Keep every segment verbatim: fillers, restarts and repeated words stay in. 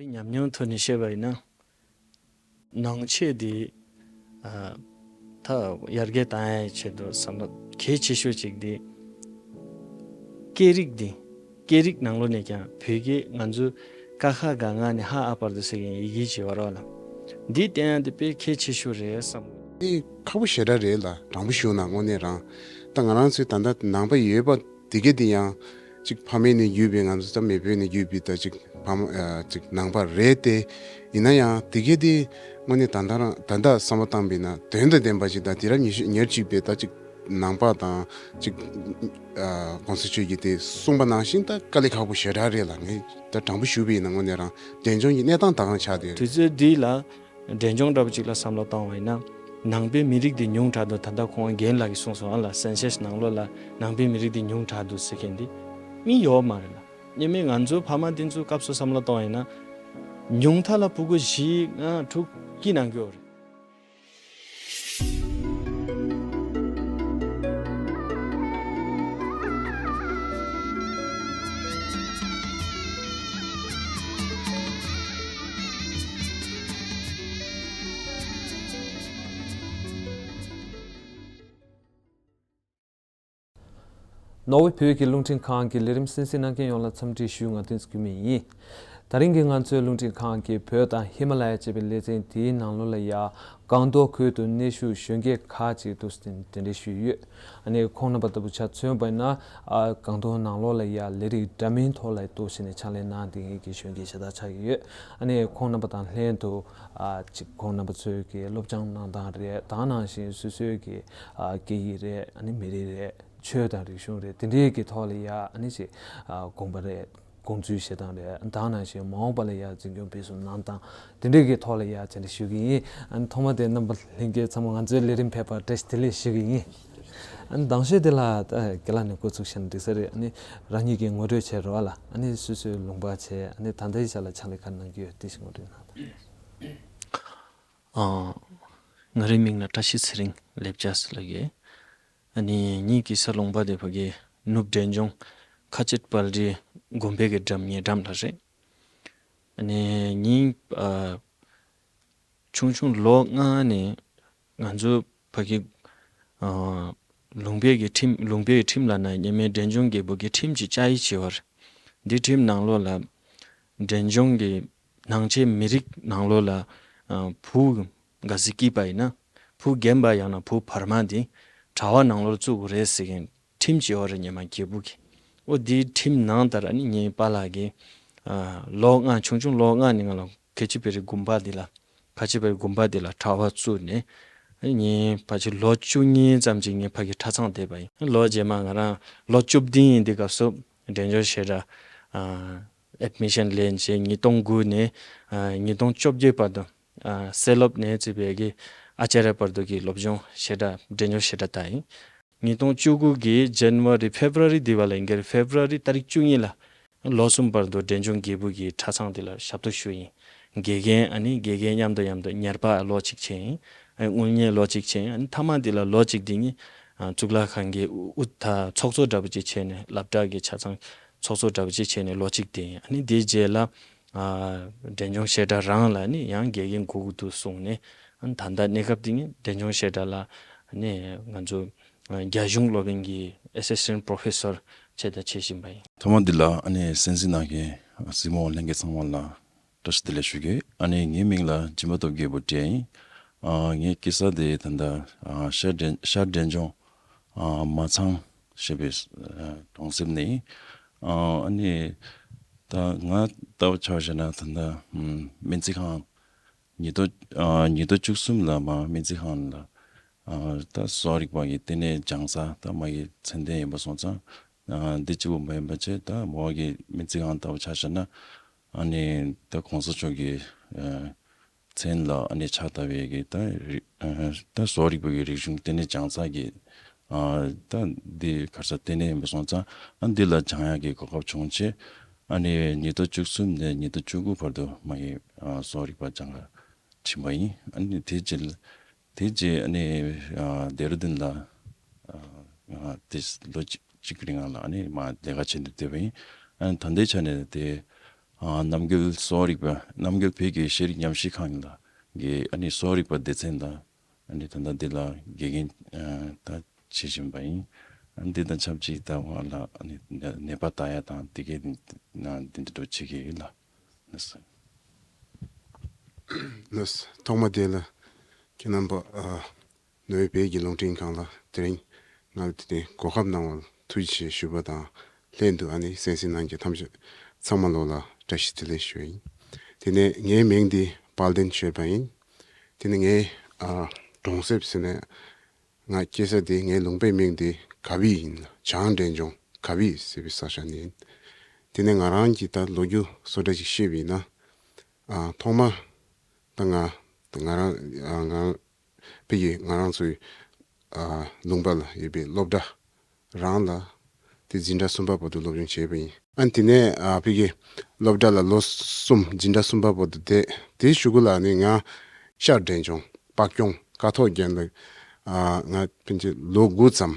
ཉམས་མྱོང་ཐོག་ནས་བཤད་པ་ཡིན་ན། ནང་ཆོས་འདི། ཨ། ད་ཡར་རྒྱས་བཏང་ཡའི་ཆེད་དུ་བསམ་བློ་གལ་ཆེ་ཤོས་གཅིག་འདི། སྐད་རིགས་འདི། སྐད་རིགས་ནང་ལོགས་ནས་ཀྱང་བོད་སྐད་ང་ཚོའི་ཀ་ཁ་ག་ང་ནས་ཧ་ཨ་བར་དུ་ཟེར་མཁན་ཡི་གེ་ཅིག་ཡོད་རེད་བ་ལ། འདི་བསྟན་ཡ་འདི་དཔེ་གལ་ཆེ་ཤོས་རེད་བསམ། འདི་ཁག་པོ་ཞེ་དྲག་རེད་ལ། དྲང་པོ་ཞུ་ན་དངོས་གནས་རང་། ད་ང་རང་ཚོའི་ད་ལྟ་ནང་པ་ཡོད་པ་དེ་ག་དེ་ཡང་། ཅིག་ཕ་མེས་ནས་བརྒྱུད་པའི་ང་ཚོ་ད་མེས་པོ་ནས་བརྒྱུད་པའི་ད་ཅིག་ཕ་མ་ཨ་ཅིག་ནང་པ་རེད་དེ། ཡིན་ན་ཡང་དེ་ག་དེ་དངོས་གནས་ད་ལྟ་རང་ད་ལྟ་བསམ་བློ་བཏང་པས་ན་དོན་དང་ལྡན་པ་ཅིག་དང་དུས་རབས་ཉི་ཤུ་ཉེར་གཅིག་པའི་ད་ཅིག་ནང་པ་དང་ཅིག་ཨ་གོང་ས་མཆོག་གིས་དེ་གསུངས་པ་ནང་བཞིན་ད་དཀའ་ལས་ཁག་པོ་ཞེ་དྲག་རེད་ལ། ངས་ད་དྲང་པོ་ཞུས་པ་ཡིན་ན་དངོས་གནས་རང་འབྲས་ལྗོངས་ཀྱི་གནས་སྟངས་ད་གང་ཆགས་བསྡད་ཡོད། དུས་ཚོད་འདི་ལ་འབྲས་ལྗོངས་འདྲ་པོ་ཅིག་ལ་བསམ་བློ་བཏང་བ་ཡིན་ན། ནང་པའི་མི་རིགས་འདི་ཉུང་དྲགས་འདུག་ད་ལྟ་ཁོང་རྒན་ལགས་ཀྱིས་གསུངས་སོང་ཨ་ལ། སེན་སས་ནང་ལོགས་ལ་ནང་པའི་མི་རིགས་འདི་ཉུང་དྲགས་འདུག་ཟེར་མཁན་འདི་མི་ཡོད་མ་རེད་ལ། ཉེ་མའི་ང་ཚོའི་ཕ་མ་དེ་ཚོའི་སྐབས་སུ་བསམ་བློ་བཏང་བ་ཡིན་ན། ཉུང་མཐའ་ལ་ཕྲུ་གུ་བཞི་ལྔ་དྲུག་སྐྱིད་གནང་གི་ཡོད་རེད། ནོར་ཝེ་བོད་ཀྱི་རླུང་འཕྲིན་ཁང་གི་ལས་རིམ་གསན་གཟིགས་གནང་མཁན་ཡོངས་ལ་འཚམས་འདྲི་ཞུ། ང་བསྟན་འཛིན་སྐྱིད་མེད་ཡིན། དེ་རིང་གི་ང་ཚོའི་རླུང་འཕྲིན་ཁང་གི་བོད་དང་ཧི་མ་ལ་ཡ་ཅེས་པའི་ལེ་ཚན་དེའི་ནང་ལོགས་ལ་ཡ། སྒང་ཏོག་ཁུལ་དུ་གནས་བཞུགས་གཞོན་སྐྱེས་ཁག་ཅིག་ཏུ་གདན་འདྲེན་ཞུས་ཡོད། ཨ་ནི་ཁོང་རྣམ་པ་ལྟ་བུ་ཆ་མཚོན་པ་ཡིན་ན། ཨ་སྒང་ཏོག་ནང་ལོགས་ལ་ཡ་ལས་རིགས་འདྲ་མིན་ཐོག་ལ་གཏོགས་བྱས་ནས་ཕྱག་ལས་གནང་བསྡད་མཁན་གྱི་གཞོན་སྐྱེས་ཤ་སྟག་ཆགས་ཀྱི་ཡོད། ཨ་ནི་ཁོང་རྣམ་པ་དང་ལྷན་དུ། ཨ་ཅིག་ཁོང་རྣམ་པ་ཚོའི་གི་སློབ་སྦྱོང་གནང་སྟངས་རེད། དེ་ནང་བཞིན་སོ་སོའི་གི་ཨ་སྐད་ཡིག་རེད། ཨ་ནི་མི་རིགས་རེད། ཆོས་དང་རིག་གཞུང་རེད། དེ་འདྲའི་གི་ཐོག་ལ་ཡ་ཨ་ནི་ཅིག་ཨ་དགོངས་པ་རེད། དགོངས་ཚུལ་བཞེས་སྟངས་རེད། དེ་ནང་བཞིན་མ་འོངས་པ་ལ་ཡ་འཛིན་སྐྱོང་སྤེལ་གསུམ་གནང་སྟངས་དེ་འདྲའི་གི་ཐོག་ལ་ཡ་བཅར་འདྲི་ཞུ་གི་ཡིན། ཨ་ནི་ཐོག་མ་དེ་རྣམ་པ་ལྷན་རྒྱས་ཚང་མ་ང་ཚོའི་ལས་རིམ་ཕེབས་པར་བཀྲ་ཤིས་བདེ་ལེགས་ཞུ་གི་ཡིན། ཨ་ནི་དང་ཤོས་དེ་ལ་ཨ་རྒན་ལགས་ནས་འགོ་ཚུགས་བྱས་ན་འགྲིག་ས་རེད། ཨ་ནི་རང་ཉིད་ཀྱི་ངོ་སྤྲོད་བྱས་རོགས་ཨ་ལ། ཨ་ནི་སོ་སོའི་ལུང་པ་བྱས། ཨ་ནི་ད་ལྟའི་ཆ་ལ་ཕྱག་ལས་ག་རེ་གནང་གི་ཡོད་དེ་ཞིག་ངོ་སྤྲོད་གནང་དང་། ཨ། ང་རའི་མིང་ལ་བཀྲ་ཤིས་ཚེ་རིང་ལེབ་ཅེས་ལབ་ཀྱི། ཨ་ནི་ངའི་སྐྱེས་ས་ལུང་པ་དེ་ཕ་གི་ནུབ་འབྲས་ལྗོངས་ཁ་ཆེ་དཔལ་རི་དགོན་པའི་གི་འགྲམ་ཉེ་འགྲམ་ལ་རེད། ཨ་ནི་ངའི་ཨ་ཆུང་ཆུང་ལོ་ལྔ་ནས་ང་ཚོ་ཕ་གི་ཨ་ལུང་པའི་གི་ཁྲིམས་ལུང་པའི་གི་ཁྲིམས་ལབ་ན་ཉེ་མའི་འབྲས་ལྗོངས་རྒྱལ་པོ་གི་ཁྲིམས་ཅིག་བཅའ་ཡིག་བྱས་པ་རེད། འདི་ཁྲིམས་ནང་ལོགས་ལ་འབྲས་ལྗོངས་ཀྱི་ནང་ཆེན་མི་རིགས་ནང་ལོགས་ལ་ཨ་བུ་ག་ཟིག་སྐྱེས་པ་ཡིན་ན། བུ་རྒན་པ་ཡང་ན་བུ་བར་མ་འདི་གྲྭ་པ་ནང་ལོགས་བཙུགས་དགོས་རེད་ཟེར་མཁན་ཁྲིམས་ཅིག་ཡོད་རེད། ཉེ་མ་རྒྱལ་པོ་གི། ཨོ་འདིའི་ཁྲིམས་ནང་ལྟར་ཨ་ནི་ངའི་པཱ་ལགས་ཀྱིས་ཨ་ལོ་ལྔ་ཆུང་ཆུང་ལོ་ལྔ་ནས་ང་ལ་ཁ་ཆེ་བེ་རི་དགོན་པ་འདི་ལ་ཁ་ཆེ་བེ་རི་དགོན་པ་འདི་ལ་གྲྭ་པ་བཙུགས་ནས། ཨ་ནི་ངའི་ཕལ་ཆེར་ལོ་བཅུ་གཉིས་ཙམ་ཅིག་ངའི་ཕ་གི་གྲྭ་ཚང་བསྡད་པ་ཡིན། ལོ་རྗེས་མ་ང་རང་ལོ་བཅུ་བདུན་ཡིན་དུས་སྐབས་སུ་འབྲས་ལྗོངས་བཤད་གྲྭ་ཨ་ཨེཌ་མི་ཤན་ལེན་བྱས། ཉིས་སྟོང་དགུ་ནས་ཨ་ཉིས་སྟོང་བཅོ་བརྒྱད་བར་དུ་ཨ་སེ་སློབ་ནས་བརྩིས་པའི་གི་ཨ་ཅཱརྱ་བར་དུ་གི་སློབ་སྦྱོང་བཤད་གྲྭ་འབྲས་ལྗོངས་བཤད་གྲྭ་དང་ཡིན། ཉིས་སྟོང་བཅུ་དགུ་གི་ཇན་ཝ་རི་ཕེབ་རུ་ཝ་རི་འདི་བ་ལ་ཡིན་གྱི་རེད། ཕེབ་རུ་ཝ་རི་ཏ་རིག་བཅུ་གཉིས་ལ་ལོ་གསུམ་བར་དུ་འབྲས་ལྗོངས་རྒྱལ་པོ་གི་གྲྭ་ཚང་འདི་ལ་ཞབས་ཏོག་ཞུས་ཡིན། དགེ་རྒན་ཨ་ནི་དགེ་རྒན་མཉམ་དུ་མཉམ་དུ་ཉར་པ་ལོ་གཅིག་བྱས་ཡིན། ཨ་ནི་དངུལ་གཉེར་ལོ་གཅིག་བྱས་ཡིན། ཨ་ནི་མཐའ་མ་འདི་ལ་ལོ་གཅིག་འདི་ནི་ཨ་གཙུག་ལག་ཁང་གི་དབུ་དབུ་ད་ཚོགས་གཙོ་འདྲ་པོ་ཅིག་བྱས་ནས་སློབ་གྲྭ་གི་ཆ་ཚང་ཚོགས་གཙོ་འདྲ་པོ་ཅིག་བྱས་ནས་ལོ་གཅིག་བསྡད་ཡིན། ཨ་ནི་དེའི་རྗེས་ལ་ཨ་འབྲས་ལྗོངས་བཤད་གྲྭ་རང་ལ་ནི་ཡང་དགེ་རྒན་དགོས་ཀྱི་འདུག་གསུངས་ནས། ཨ་ནི་ད་ལྟ་གནས་སྐབས་འདི་ནི་འབྲས་ལྗོངས་བཤད་གྲྭ་ལ་ནི་ང་ཚོ་རྒྱ་གཞུང་སློབ་གླིང་གི་ཨེ་སི་སི་ཊེན་ཊི་པོ་རོ་ཕེ་སར་བྱས་དང་བྱེད་བཞིན་པ་ཡིན། ཐོག་མ་འདི་ལ་ཨ་ནི་གསན་གཟིགས་གནང་མཁན་གཟིགས་མོ་ལྷན་རྒྱས་ཚང་མ་ལ་བཀྲ་ཤིས་བདེ་ལེགས་ཞུ་གི། ཨ་ནི་ངའི་མིང་ལ་སྦྱིན་པ་སྟོབས་རྒྱལ་པོ་བཀྲ་ཡིན། ཨ་ངའི་སྐྱེས་ས་དེ་ད་ལྟ་ཨ་ཤར་འབྲས་ཤར་འབྲས་ལྗོངས་ཨ་མ་ཚང་ཞེས་པའི་ཨ་གྲོང་གསེབ་ནས་ཡིན། ཨ་ཨ་ནི་ད་ང་ལྟ་བུ་ཆ་བཞག་ན་ད་ལྟ་ཨམ་སྨན་རྩིས་ཁང་ཉིས་སྟོང་ཨ་ཉིས་སྟོང་བཅུ་གསུམ་ལ་མ་སྨན་རྩིས་ཁང་ལ་ཨ་ད་བཟོ་རིག་པ་གི་ལྟེ་གནས་སྦྱང་ས་ད་མ་གི་ཚད་ལྡན་ཡིན་པ་སོང་ཙང་། ཨ་འདི་གཅིག་པུ་མ་ཡིན་པ་བྱས་ད་མོ་གི་སྨན་རྩིས་ཁང་ལྟ་བུ་ཆ་བཞག་ན། ཨ་ནི་ད་གོང་ས་མཆོག་གི་ཨ་མཚན་ལ་ཨ་ནི་ཕྱག་བཏབ་པའི་གི་ད་རི་ཨ་ད་བཟོ་རིག་པ་གི་རིག་གཞུང་ལྟེ་གནས་སྦྱང་ས་གི་ཨ་ད་འདི་ག་རེ་ཟེར་ལྟེ་གནས་ཡིན་པ་སོང་ཙང་། ཨ་འདི་ལ་སྦྱང་ཡག་གི་གོ་སྐབས་བྱུང་བྱས། ཨ་ནི་ཉིས་སྟོང་བཅུ་གསུམ་ནས་ཉིས་སྟོང་བཅུ་དགུ་བར་དུ་མ་གི་ཨ་བཟོ་རིག་པ་སྦྱང་ག་ཕྱིན་པ་ཡིན། ཨ་ནི་དེ་རྗེས་དེ་རྗེས་ཨ་ནི་ཨ་ལྡེ་ར་ལྡུན་ལ་ཨ་ཨ་དེ་ལོ་གཅིག་གཅིག་གི་རིང་ལ་ཨ་ནི་མ་ལས་ཀ་བྱེད་འདོད་བསྡད་པ་ཡིན། ཨ་ནི་ད་ལྟའི་ཆ་ནས་དེ་ ཨ་རྣམ་རྒྱལ་གསོ་བ་རིག་པ་རྣམ་རྒྱལ་བོད་ཀྱི་ཤེས་རིག་ཉམས་ཞིབ་ཁང་ལ་གི་ཨ་ནི་གསོ་བ་རིག་པ་སྡེ་ཚན་དང་ཨ་ནི་ད་ལྟ་འདི་ལ་དགེ་རྒན་ཨ་ད་བྱེད་བཞིན་པ་ཡིན། ཨ་ནི་འདི་དང་ཆབས་ཅིག་ད་ང་ལ་ཨ་ནི་ནད་པ་ལྟ་ཡ་དང་དེ་གའི་ན་འདི་འདྲ་བྱེད་ཀྱི་ཡོད་ལ། ལགས་སོ། ལགས་སོ། ཐོག་མ་དེ་ལ་ཁྱེད་རྣམ་པ་ཨ་ནོ་བྷེལ་བོད་ཀྱི་རླུང་འཕྲིན་ཁང་ལ་དེ་རིང་ང་ལ་དེ་གོ་སྐབས་གནང་བར་ཐུགས་རྗེ་ཆེ་ཞུ་བ་དང་ལྷན་དུ་ཨ་ནི་གསན་གཟིགས་གནང་མཁན་ཐམས་ཅད་ཚང་མ་ལོགས་ལ་བཀྲ་ཤིས་བདེ་ལེགས་ཞུ་བ་ཡིན། དེ་ནས་ངའི་མིང་འདི་དཔལ་ལྡན་ཆོས་འཕེལ་ཡིན། དེ་ནས་ངའི་ཨ་གྲོང་གསེབ་ཟེར་ནས་ང་སྐྱེས་ས་དེ་ངའི་ལུང་པའི་མིང་དེ་ག་བི་ཡིན་ལ། བྱང་འབྲས་ལྗོངས་ག་བི་ཟེར་བའི་ས་ཆ་ནས་ཡིན། དེ་ནས་ང་རང་གི་ད་ལོ་རྒྱུས་སོ་འདྲ་ཞིག་བཤད་པ་ཡིན་ན། ཨ་ཐོག་མ་ད་ང་ད་ང་རང་ཨ་ང་རང་ཕ་གི་ང་རང་ཚོའི་ཨ་ལུང་པ་ལ་ཡོད་པའི་སློབ་གྲྭ་རང་ལ་དེ་འཛིན་གྲྭ་གསུམ་པ་བར་དུ་སློབ་སྦྱོང་བྱས་པ་ཡིན། ཨ་དེ་ནས་ཨ་ཕ་གི་སློབ་གྲྭ་ལ་ལོ་གསུམ་འཛིན་གྲྭ་གསུམ་པ་བར་དུ་བསྡད། དེའི་གཞུག་གུ་ལ་ནི་ང་ཤར་འབྲས་ལྗོངས་སྤ་རྐྱོང་ཀ་ཐོག་རྒན་ལ་ཨ་ང་ཕན་ཆད་ལོ་དགུ་ཙམ་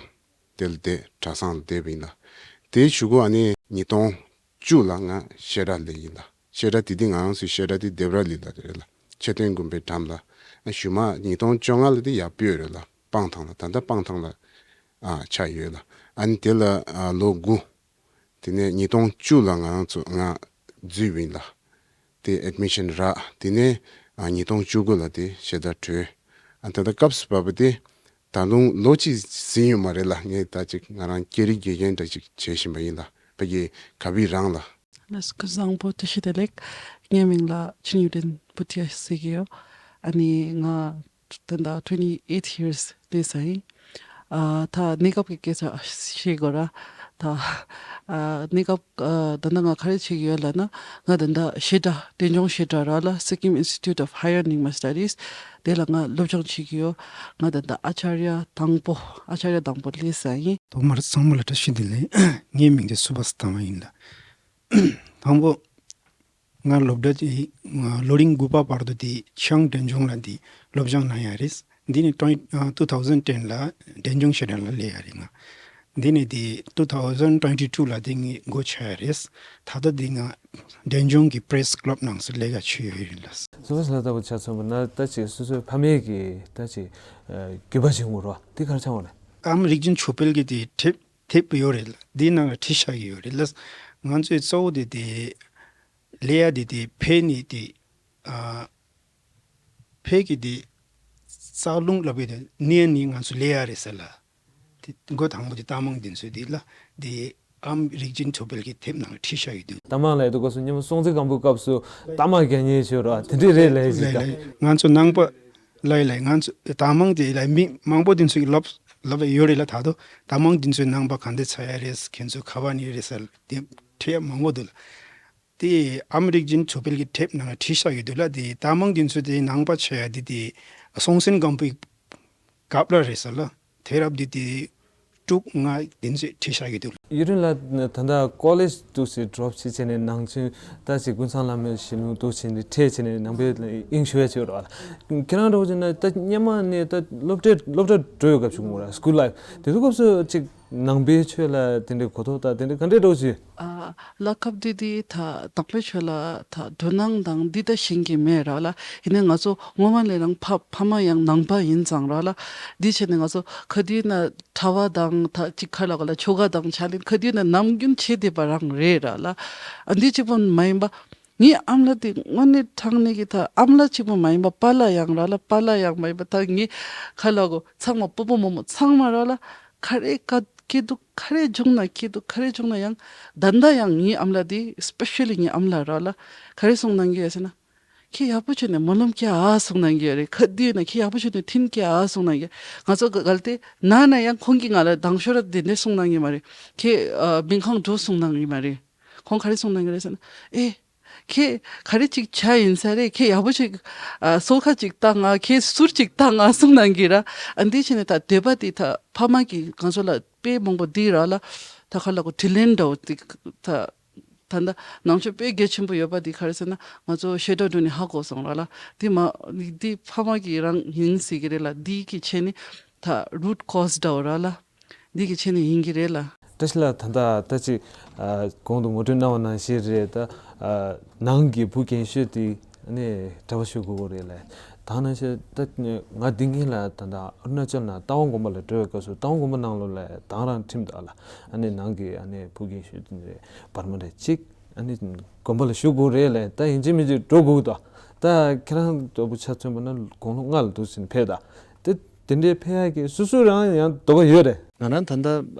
དེ་ལ་བསྡད། གྲྭ་ཚང་ལ་བསྡད་པ་ཡིན་ལ། དེའི་གཞུག་གུ་ཨ་ནི་ཉིས་སྟོང་བཅུ་ལ་ང་བཤད་གྲྭ་སླེབས་ཡིན་ལ། བཤད་གྲྭ་དེ་དུས་ང་རང་ཚོའི་བཤད་གྲྭ་དེ་ལྡེབ་ར་གླིང་ལ་རེད་ལ། མཆོད་རྟེན་དགོན་པའི་འགྲམ་ལ། ཨ་གཞུག་མ་ཉིས་སྟོང་བཅོ་ལྔ་ལ་དེ་ཡར་སྤོས་རེད་ལ། སྤང་ཐང་ལ། ད་ལྟ་སྤང་ཐང་ལ་ཨ་ཆགས་ཡོད་ལ། ཨ་ནི་དེ་ལ་ཨ་ལོ་དགུ། དེ་ནས་ཉིས་སྟོང་བཅུ་ལ་ང་རང་ཚོ་ང་འཛུལ་བ་ཡིན་ལ། དེ་ཨེཌ་མི་ཤན་རག་དེ་ནས་ཨ་ཉིས་སྟོང་བཅུ་དགུ་ལ་དེ་བཤད་གྲྭ་གྲོལ། ཨ་ད་ལྟ་སྐབས་སུ་བབས་པ་དེ་ད་རུང་ལོ་གཅིག་ཟིན་ཡོད་མ་རེད་ལ། ངས་ད་ཅིག་ང་རང་སྐད་རིགས་དགེ་རྒན་འདྲ་ཅིག་བྱེད་བཞིན་པ་ཡིན་ལ། ཕ་གི་ག་བི་རང་ལ། ལགས་སོ། སྐུ་གཟུགས་བཟང་པོ། བཀྲ་ཤིས་བདེ་ལེགས། ངའི་མིང་ལ་ཆིན་ཡུ་ཏན་བུ་ཏི་ཡ་ཟེར་གྱི་ཡོད། ཨ་ནི་ང་ད་ལྟ་twenty eight years སླེབས་ས་ཡིན། ཨ་ད་གནས་སྐབས་ཀྱི་སྐད་ཆ་བཤད་དགོས་ར། ད་ཨ་གནས་སྐབས་ཨ་ད་ལྟ་ང་ག་རེ་བྱེད་ཀྱི་ཡོད་ལབ་ན། ང་ད་ལྟ་བཤད་གྲྭ་འབྲས་ལྗོངས་བཤད་གྲྭ་ར་ལ། Sikkim Institute of Higher Nyingma Studies དེ་ལ་ང་སློབ་སྦྱོང་བྱེད་ཀྱི་ཡོད། ང་ད་ལྟ་ཨ་ཅཱརྱ་དང་པོ་ཨ་ཅཱརྱ་དང་པོ་སླེབས་ས་ཡིན། ཐོག་མར་ཚང་མ་ལ་བཀྲ་ཤིས་བདེ་ལེགས། ངའི་མིང་དེ་སུ་བྷ་སི་ཐ་མ་ཡིན་ལ། དང་པོ། ང་སློབ་གྲྭ་དེ་ང་ལོ་རིམ་དགུ་པ་བར་དུ་དེ་བྱང་འབྲས་ལྗོངས་ལ་དེ་སློབ་སྦྱོང་གནང་ཡ་རེད། འདི་ནས་twenty two thousand ten ལ་འབྲས་ལྗོངས་བཤད་གྲྭ་ལ་སླེབས་ཡ་རེད་ང་། འདི་ནས་དེ་two thousand twenty two ལ་དེ་ངས་སྒོ་ཕྱེ་ཡ་རེད། ད་ལྟ་དེ་ང་འབྲས་ལྗོངས་ཀྱི་པྲེ་སི་ཀླབ་ནང་སུ་ལས་ཀ་བྱེད་ཡོད་རེད་ལ། སོ་སོ་ལ་ལྟ་བུ་ཆ་མཚོན་པ་ན་ད་ཅིག་སོ་སོའི་ཕ་མེས་ཀྱི་ད་ཅིག་ཨ་དགོས་པ་ཅིག་ཡོང་གི་རེད་བ། དེ་ག་རེ་ཆགས་ཡོད་རེད། ཨམ་རིག་འཛིན་ཆོས་འཕེལ་གྱིས་དེ་དེབ་དེབ་ཡོད་རེད་ལ། དེའི་ནང་ལ་བྲིས་བཞག་གི་ཡོད་རེད་ལ། ང་ཚོའི་གཙོ་བོ་དེ་དེ་ལས་ཡ་དེ་དེ་ཕེ་ནི་དེ་ཨ་ཕེ་གི་དེ་རྩ་རླུང་ལབ་ཡོད་དེ་ནི་ནི་ང་ཚོ་ལས་ཡ་རེད་ཟེར་ལ། དེ་འགོ་དང་པོ་དེ་རྟགས་མང་དེ་ཚོ་དེ་ལ་དེ་ཨམ་རིག་འཛིན་ཆོས་འཕེལ་གྱི་དེབ་ནང་ལ་བྲིས་བཞག་ཡོད་དུས། རྟགས་མང་ལབ་དུས་སྐབས་སུ་སྔོན་མ་སྲོང་བཙན་སྒམ་པོའི་སྐབས་སུ་རྟགས་མང་རྒྱག་མཁན་ཞིག་རེད་བ། དེ་འདྲས་རེད་ལབ་ཡ་ཞིག་ད། ང་ཚོ་ནང་པ་ལ་ལ་ང་ཚོ་རྟགས་མང་དེ་ལ་མི་མང་པོ་དེ་ཚོ་གི་ལབ་ལབ་ཡ་ཡོད་རེད་ལ། ད་དུང་རྟགས་མང་དེ་ཚོའི་ནང་པ་ག་འདྲས་ཆགས་ཡ་རེད། ཁྱེད་ཚོ་ག་བ་ནས་རེད་ཟེར་དེ་བྲིས་ཡ་མང་པོ་འདུག་ལ། དེ་ཨམ་རིག་འཛིན་ཆོས་འཕེལ་གྱི་དེབ་ནང་བྲིས་བཞག་ཡོད་དུས་ལ། དེ་རྟགས་མང་དེ་ཚོ་དེ་ནང་པ་ཆགས་ཡ་དེ་དེ་སྲོང་བཙན་སྒམ་པོའི་སྐབས་ལ་རེད་ཟེར་ལ། དེང་རབས་དེ་དེ་དྲུག་ལྔ་དེ་ཚོ་བྲིས་བཞག་ཡོད་དུས། ཡུན་རིང་ལ་ད་ལྟ་ཀོ་ལེཇ་འདུག་སེ་ཌོབ་བྱས་བྱས་ནས་ནང་ཆོས་ད་ཅིག་ཀུན་བཟང་བླ་མའི་ཞལ་ལུང་འདུག་བྱས་ནས་ཁྲིད་བྱས་ནས་ནང་པའི་དབྱིངས་ཞུགས་ཡ་བྱས་ཡོད་རེད་བ། ཁྱེད་རང་འདྲ་བོ་བྱས་ན་ད་སྔོན་མ་ནས་ད་སློབ་གྲྭ་སློབ་གྲྭ་འགྲོ་ཡོད་སྐབས་བྱུང་བ་རེད། སྐུལ་ལའིཕ་དེ་ཚོ་སྐབས་སུ་ཅིག་ནང་པའི་ཆོས་ལ་དེ་འདྲའི་གོ་རྟོགས་དང་དེ་འདྲའི་ག་འདྲའི་འདྲ་བོ་ཅིག་ཨ་ལ་སྐབས་དེ་དེ་ད་ནང་པའི་ཆོས་ལ་ད་དོ་སྣང་དང་འདི་ད་ཤེས་ཀྱི་མེད་ར་ལ། ཡིན་ནའི་ང་ཚོ་སྔོན་མ་ལས་རང་ཕ་ཕ་མ་ཡང་ནང་པ་ཡིན་ཙང་ར་ལ། འདི་བྱས་ནས་ང་ཚོ་ག་དུས་ན་གྲྭ་པ་དང་ད་ཅིག་ག་ལབ་དགོས་ལ་ཆོ་ག་དང་ཕྱག་ལེན་ག་དུས་ན་ནམ་རྒྱུན་བྱེད་བསྡད་པ་རང་རེད་ར་ལ། ཨ་འདི་གཅིག་པོ་མ་ཡིན་པ། ངའི་ཨ་མ་ལགས་དེ་དངོས་གནས་དྲང་གནས་ཀྱི་ད་ཨ་མ་ལགས་གཅིག་པོ་མ་ཡིན་པ་པཱ་ལགས་ཡང་ར་ལ། པཱ་ལགས་ཡང་མ་ཡིན་པ་ད་ངའི་ག་ལབ་དགོས་ཚང་མ་སྤོ་བོ་རྨོ་མོ་ཚང་མ་ར་ལ། ག་རེ་དཀའ་སྐྱིད་སྡུག་ག་རེ་བྱུང་ན་སྐྱིད་སྡུག་ག་རེ་བྱུང་ན་ཡང་ད་ལྟ་ཡང་ངའི་ཨ་མ་ལགས་དེ་སི་པེ་ཤལ་ལི་ངའི་ཨ་མ་ལགས་ར་ལ་ག་རེ་གསུང་གནང་གི་ཡོད་ཟེར་ན། ཁྱེད་ཡག་པོ་བྱས་ནས་སྨོན་ལམ་རྒྱག་ཨ་གསུང་གནང་གི་ཡོད་རེད། ག་དུས་ཡིན་ན་ཁྱེད་ཡག་པོ་བྱས་ནས་ཐུན་རྒྱག་ཨ་གསུང་གནང་གི། ང་ཚོ་ག་གལ་ཏེ་ན་ན་ཡང་ཁོང་གིས་ང་ལ་དང་ཤོས་ར་དེ་འདྲས་གསུང་གནང་གི་མ་རེད། ཁྱེད་ཨ་སྨན་ཁང་འགྲོ་གསུང་གནང་གི་མ་རེད། ཁོང་ག་རེ་གསུང་གནང་གི་རེད་ཟེར་ན། ཨེ། ཁྱེད་ག་རེ་ཅིག་བྱ་ཡིན་ས་རེད། ཁྱེད་ཡག་པོ་ཅིག་ཨ་སོལ་ཁ་ཅིག་བཏང་ང་། ཁྱེད་ཟུར་ཅིག་བཏང་ང་གསུང་གནང་གི་ར། ཨ་འདི་བྱས་ནས་ད་འདོད་པ་དེ་ད་ཕ་མ་གིས་ང་ཚོ་ལ་དཔེ་མང་པོ་འདི་ར་ལ་ད་ག་ལབ་དགོས་དྲིན་ལན་འདྲ་བོ་དེ་ད། ད་ལྟ་ནང་ཆོས་དཔེ་གལ་ཆེན་པོ་ཡོད་པ་འདི་ག་རེ་ཟེར་ན། ང་ཚོ་བཤད་གྲྭ་འགྲོ་ནས་ཧ་གོ་སོང་ར་ལ། འདི་མ་འདི་ཕ་མ་གིས་རང་ཡིན་ཟེར་གི་རེད་ལ། འདི་གི་ཆེད་ནི་ད་རུཊ་ཀོ་ཛི་འདྲ་བོ་ར་ལ། འདི་གི་ཆེད་ནི་ཡིན་གི་རེད་ལ། ད་ བཀྲ་ཤིས་ལགས། ད་ལྟ་ད་ཅིག་ཨ་གོང་དུ་ངོ་སྤྲོད་གནང་བ་ནང་བཞིན་རེད། ད་ཨ་ནང་གི་བུ་རྒན་ཤོས་དེ་ཨ་ནི་གྲྭ་པ་ཞུགས་དགོས་ཀྱི་རེད་ལབ། ད་ནང་བཞིན་ད་ང་འདི་ངེད་ལ་ད་ལྟ་ཨ་རུ་ན་ཅལ་ནང་རྟ་དབང་དགོན་པ་ལ་འགྲོ་བའི་སྐབས་སུ་རྟ་དབང་དགོན་པ་ནང་ལོགས་ལ་ད་རང་ཁྲིམས་དག་ལ་ཨ་ནི་ནང་གི་ཨ་ནི་བུ་རྒན་ཤོས་དེ་རེད། བར་མ་རེད་ཅིག་ཨ་ནི་དགོན་པ་ལ་ཞུགས་དགོས་རེད་ལབ། ད་ཡིན་གཅིག་མིན་གཅིག་འགྲོ་དགོས་ད། ད་ཁྱེད་རང་ལྟ་བུ་ཆ་མཚོན་པ་ན་དགུང་ལོ་ལྔ་ལ་འདུག་ཟིན་ཕེབས་ད། དེ་དེ་འདྲའི་ཕེབས་ཡག་གི་སོ་སོ་རང་ཡང་འདོད་པ་ཡོད་རེད། ང་རང་ད་ལྟ་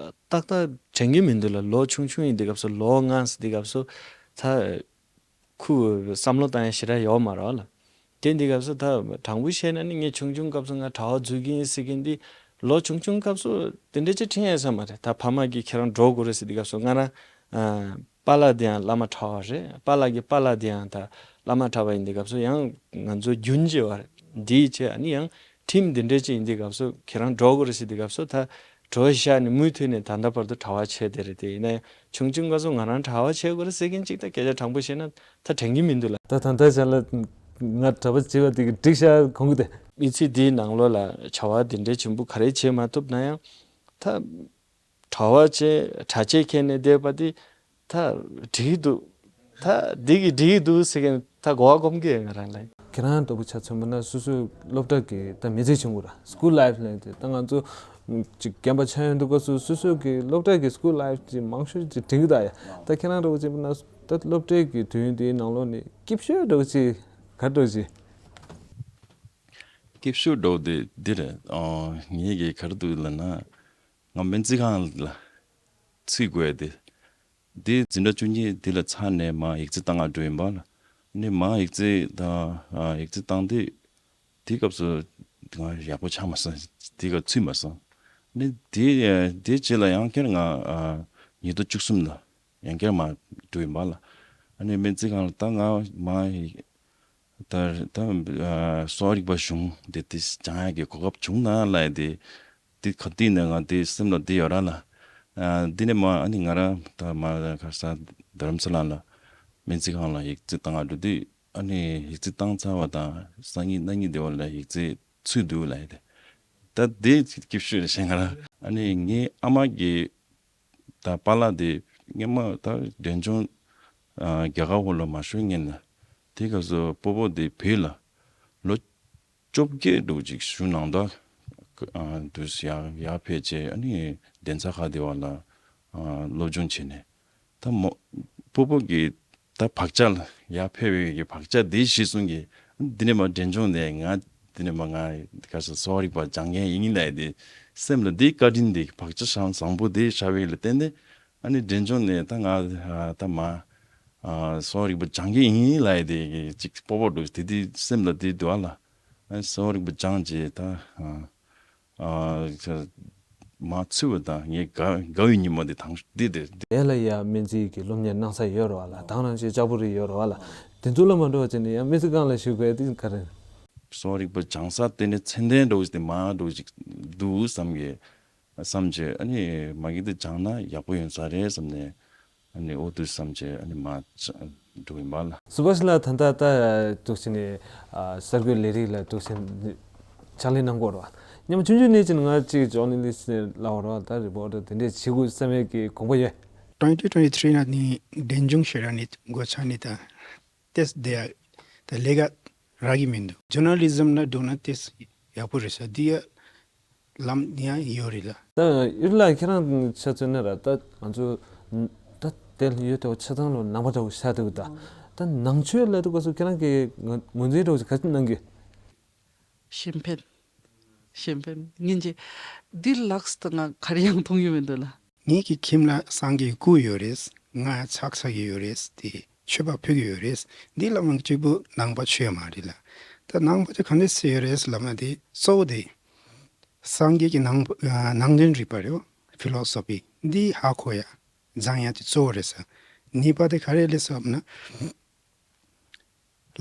ཏག་ཏག་དྲན་གྱི་མི་འདུག་ལ། ལོ་ཆུང་ཆུང་ཡིན་དུས་སྐབས་སུ་ལོ་ལྔ་ཟེར་དུས་སྐབས་སུ་ད་ཁུ་བསམ་བློ་བཏང་ཡ་ཞེ་དྲག་ཡོད་མ་རེད་ལ། དེ་འདི་སྐབས་སུ་ད་དྲང་པོ་བཤད་ན་ནི་ངས་ཆུང་ཆུང་སྐབས་སུ་ང་གྲྭ་པ་འཛུལ་གྱི་ཡིན་ཟེར་གྱིན་འདི་ལོ་ཆུང་ཆུང་སྐབས་སུ་དེ་འདྲ་ཅིག་དྲན་ཡ་ས་མ་རེད། ད་ཕ་མ་གིས་ཁྱེད་རང་འགྲོ་དགོས་རེད་ཟེར་དུས་སྐབས་སུ་ང་རང་ཨ་པཱ་ལགས་དེ་ཡང་བླ་མ་གྲྭ་པ་རེད། པཱ་ལགས་ཀྱི་པཱ་ལགས་དེ་ཡང་ད་བླ་མ་གྲྭ་པ་ཡིན་དུས་སྐབས་སུ་ཡང་ང་ཚོ་རྒྱུན་བྱས་པ་རེད། འདིའི་ཆེད་ཨ་ནི་ཡང་ཁྲིམས་འདི་འདྲ་ཅིག་ཡིན་དུས་སྐབས་སུ་ཁྱེད་རང་འགྲོ་དགོས་རེད་ཟེར་དུས་སྐབས་སུ་ད་གྲོས་བཞག་ནས་མུ་མཐུད་ནས་ད་ལྟ་བར་དུ་གྲྭ་པ་བྱས་བསྡད་རེད། དེ་ཡིན་ན་ཡང་ཆུང་ཆུང་སྐབས་སུ་ང་རང་གྲྭ་པ་བྱེད་དགོས་རེད་ཟེར་མཁན་ཅིག་ད་སྐད་ཆ་དྲང་པོ་བཤད་ན་ད་དྲན་གྱི་མི་འདུག་ལ། ད་ད་ལྟ་ཆ་ལ་ང་གྲྭ་པ་བྱེད་པ་དེ་གི་འགྲིག་ཤག་གོང་གི་དེ། མི་ཚེ་འདིའི་ནང་ལོགས་ལ་བྱ་བ་འདི་འདྲའི་ཆེན་པོ་ག་རེ་བྱེད་མ་ཐུབ་ན་ཡང་ད། གྲྭ་པ་བྱས་གྲྭ་ཆས་འཁྱེར་ནས་བསྡད་པ་དེ་ད་འགྲིག་གི་འདུག་ད་འདི་གི་འགྲིག་གི་འདུག་ཟེར་མཁན་ད་གོ་བ་སྒོམ་གི་ཡོད་ང་རང་ལ། ཁྱེད་རང་ལྟ་བུ་ཆ་མཚོན་པ་ན་སོ་སོའི་སློབ་གྲྭ་གི་ད་མི་ཚེ་བྱུང་དགོས་ར། སྐུལ་ལའིབ་ལབ་དེ་ད་ང་ཚོ་ཅིག་རྒན་པ་ཆགས་ཡོང་དུས་སྐབས་སུ་སོ་སོ་གི་སློབ་གྲྭ་གི་སྐུལ་ལའིབ་ཅིག་མང་ཤོས་ཅིག་དྲན་གི་ད་ཡ། ད་ཁྱེད་རང་ལྟ་བུ་བྱས་པ་ན་ད་སློབ་གྲྭའི་གི་དུས་ཡུན་དེའི་ནང་ལོགས་ནས་སྐྱིད་ཤོས་འདྲ་བོ་ཅིག་ག་འདྲ་བོ་ཅིག་སྐྱིད་ཤོས་འདྲ་བོ་དེ་འདི་རེད། ཨོ་ངེད་ཀྱི་ག་རེ་འདུག་ལབ་ན། ང་སྨན་རྩིས་ཁང་ལ་ཚུད་དགོས་དེ། དེ་འཛིན་གྲྭ་བཅུ་གཉིས་དེ་ལ་ཚར་ནས་མར་ཡིག་རྩིས་བཏང་ག་འགྲོ་ཡིན་པ་ལ། ནི་མར་ཡིག་རྩིས་དང་ཡིག་རྩིས་བཏང་དུས་དེའི་སྐབས་སུ་ང་ཡག་པོ་ཆགས་མ་སོང་། དེའི་སྐབས་ཚུད་མ་སོང་། ནི་དེ་དེ་རྗེས་ལ་ཡང་བསྐྱར་ང་ཉིས་སྟོང་བཅུ་གསུམ་ལ་ཡང་བསྐྱར་མར་འགྲོ་ཡིན་པ་ལ། ཨ་ནི་སྨན་རྩིས་ཁང་ལ་ད་ང་མར་ད་ད་གསོ་བ་རིག་པ་གཞུང་དེ་དེ་སྦྱང་ཡག་གི་གོ་སྐབས་བྱུང་ན་ལབ་ཡ་དེ། དེ་ག་དུས་ནས་ང་དེ་སེམས་ལ་དེ་ཡོད་ར་ལ། ཨ་འདི་ནས་མ་ཨ་ནི་ང་རང་ད་མ་ཁ་ས་རྡ་རམ་ས་ལ་ལ་སྨན་རྩིས་ཁང་ལ་ཡིག་རྩིས་བཏང་ག་འགྲོ་དུས་ཨ་ནི་ཡིག་རྩིས་བཏང་ཚར་བ་དང་སང་ཉིན་གནངས་ཉིན་དེ་བ་ལ་ཡིག་རྩིས་ཚུད་འདུག་ལབ་ཡ་དེ། ད་དེ་སྐྱིད་ཤོས་རེད་ཤེས་ང་རང་། ཨ་ནི་ངའི་ཨ་མ་གི་ད་པཱ་ལགས་དེ་སྔོན་མ་ད་འབྲས་ལྗོངས་ཨ་རྒྱ་གར་འོག་ལ་མ་བཞུགས་སྔོན་ལ་དེ་སྐབས་སུ་སྤོ་བོ་དེ་བོད་ལ་ལོ་བཅོ་བརྒྱད་འགྲོ་ཅིག་བཞུགས་གནང་ད། ཨ་དུས་ཡར་ཡར་ཕེབས་བྱས་ཨ་ནི་གདན་ས་ཁག་དེ་བ་ལ་ཨ་སློབ་སྦྱོང་བྱས་ནས་ད་མོ་སྤོ་བོ་གི་ད་བག་ཆགས་ལ་ཡར་ཕེབས་པའི་གི་བག་ཆགས་དེ་གཞི་བཟུང་གི་འདི་ནས་མ་འབྲས་ལྗོངས་ནས་ང་འདི་ནས་མ་ང་ག་ས་གསོ་བ་རིག་པ་སྦྱང་མཁན་ཡིན་ལབ་དེ་སེམས་ལ་དེ་བཀའ་དྲིན་དེ་བག་ཆགས་བཟང་བཟང་པོ་དེ་བཞག་པའི་ལ་བརྟེན་ནས་ཨ་ནི་འབྲས་ལྗོངས་ནས་ད་ང་ད་མ་ཨ་གསོ་བ་རིག་པ་སྦྱང་གི་ཡིན་ལབ་དེ་གི་ཅིག་སྤོ་བོ་འགྲོ་དེ་དེ་སེམས་ལ་དེ་འདུག་ཨ་ལ། ཨ་གསོ་བ་རིག་པ་སྦྱང་རྗེས་ད་ཨ་ཨ་མ་ཚུད་པ་དང་ངས་དགའ་དགའ་བའི་ཉིན་མོ་དེ་དང་འདི་དེ་དེ། ཨེ་ལ་ཡ་སྨན་རྩིས་ཀྱི་སློབ་གཉེར་གནང་ས་ཡོད་རེད་བ་ལ། དང་རང་ཅེ་ལྕགས་པོ་རི་ཡོད་རེད་བ་ལ། དེ་ཚོ་ལ་མ་འགྲོ་བ་བྱས་ནས་ཡང་སྨན་རྩིས་ཁང་ལ་ཞུགས་དགོས་དེ་ག་རེ། གསོ་བ་རིག་པ་སྦྱང་ས་དེ་ནས་ཚད་ལྡན་འགྲོ་དེ་མ་འགྲོ་ཅིག་འདུག་བསམ་གི་བསམ་བྱས་ཨ་ནི་མ་གི་དེ་སྦྱང་ན་ཡག་པོ་ཡོང་ས་རེད་བསམ་ནས། ཨ་ནི་ཨོ་དུ་བསམ་བྱས་ཨ་ནི་མ་འགྲོ་ཡིན་པ་ལ། སུ་བ་ཤི་ལ་ད་ལྟ་ད་འདུག་ཕྱིན་ནས་གསར་འགོད་ལས་རིགས་ལ་འདུག་ཕྱིན་ཕྱག་ལས་གནང་གོ་རོགས། ཉམས་ཆུང་ཆུང་ནས་ཅིན་ང་གཅིག་ཇོར་ནལ་ལིསི་ལ་བ་རོགས་ད་རི་པོར་ཊར་དེ་འདྲས་བྱེད་དགོས་བསམ་ཡས་ཀྱི་དགོངས་པ་ཡོད། ཊུ་ཝེན་ཊི་ཊུ་ཝེན་ཊི་ཐི་རི་ནང་ནས་འབྲས་ལྗོངས་ཤེས་ར་ནས་འགོ་ཚུགས་ནས་ད་ཏེས་དེ་ཡ་ད་ལས་ཀ་རག་གི་མི་འདུག་ཇོར་ནལ་ལི་ཛམ་ལ་འགྲོ་ན་ཏེས་ཡག་པོ་རེད་ས་འདི་ཡ། ལམ་ཡང་ཡོད་རེད་ལ། ད་ཡུལ་ལ་ཁྱེད་རང་ཆ་མཚོན་ན་ར་ད་ང་ཚོ་ད་དེ་ཡོད་དེ་ཆ་ཚང་ལོ་ནང་པ་འདྲ་བོ་ཤ་དེ་བོ་ད་ད་ནང་ཆོས་ལ་དུ་ག་སོ་ཁྱེད་རང་གི་ངོས་འཛིན་འདྲ་བོ་ག་ཅི་གནང་གི། གཞན་ཕན། གཞན་ཕན་ངན་གྱི་འདི་ལགས་ད་ང་ག་རེ་ཡང་མཐོང་ཡོད་མི་འདུག་ལ། ངེད་ཀྱི་ཁྱིམ་ལ་སངས་རྒྱས་སྐུ་ཡོད་རེད། ང་ཕྱག་འཚལ་གྱི་ཡོད་རེད་དེ། མཆོད་པ་ཕུལ་གྱི་ཡོད་རེད། འདི་ལ་མང་གཅིག་པུ་ནང་པ་ཆོས་མ་རེད་ལ། ད་ནང་པ་ཆོས་ག་འདྲ་སེ་ཡོད་རེད་ལབ་ན་དེ་གཙོ་བོ་དེ་སངས་རྒྱས་ཀྱི་ནང་ནང་དོན་རིག་པ་རེད། ཕི་ལོ་སོ་ཕི་འདི་ཧ་གོ་ཡ་སྦྱང་ཡ་དེ་གཙོ་བོ་རེད་ས། གཉིས་པ་དེ་ག་རེ་རེད་ཟེར་ན་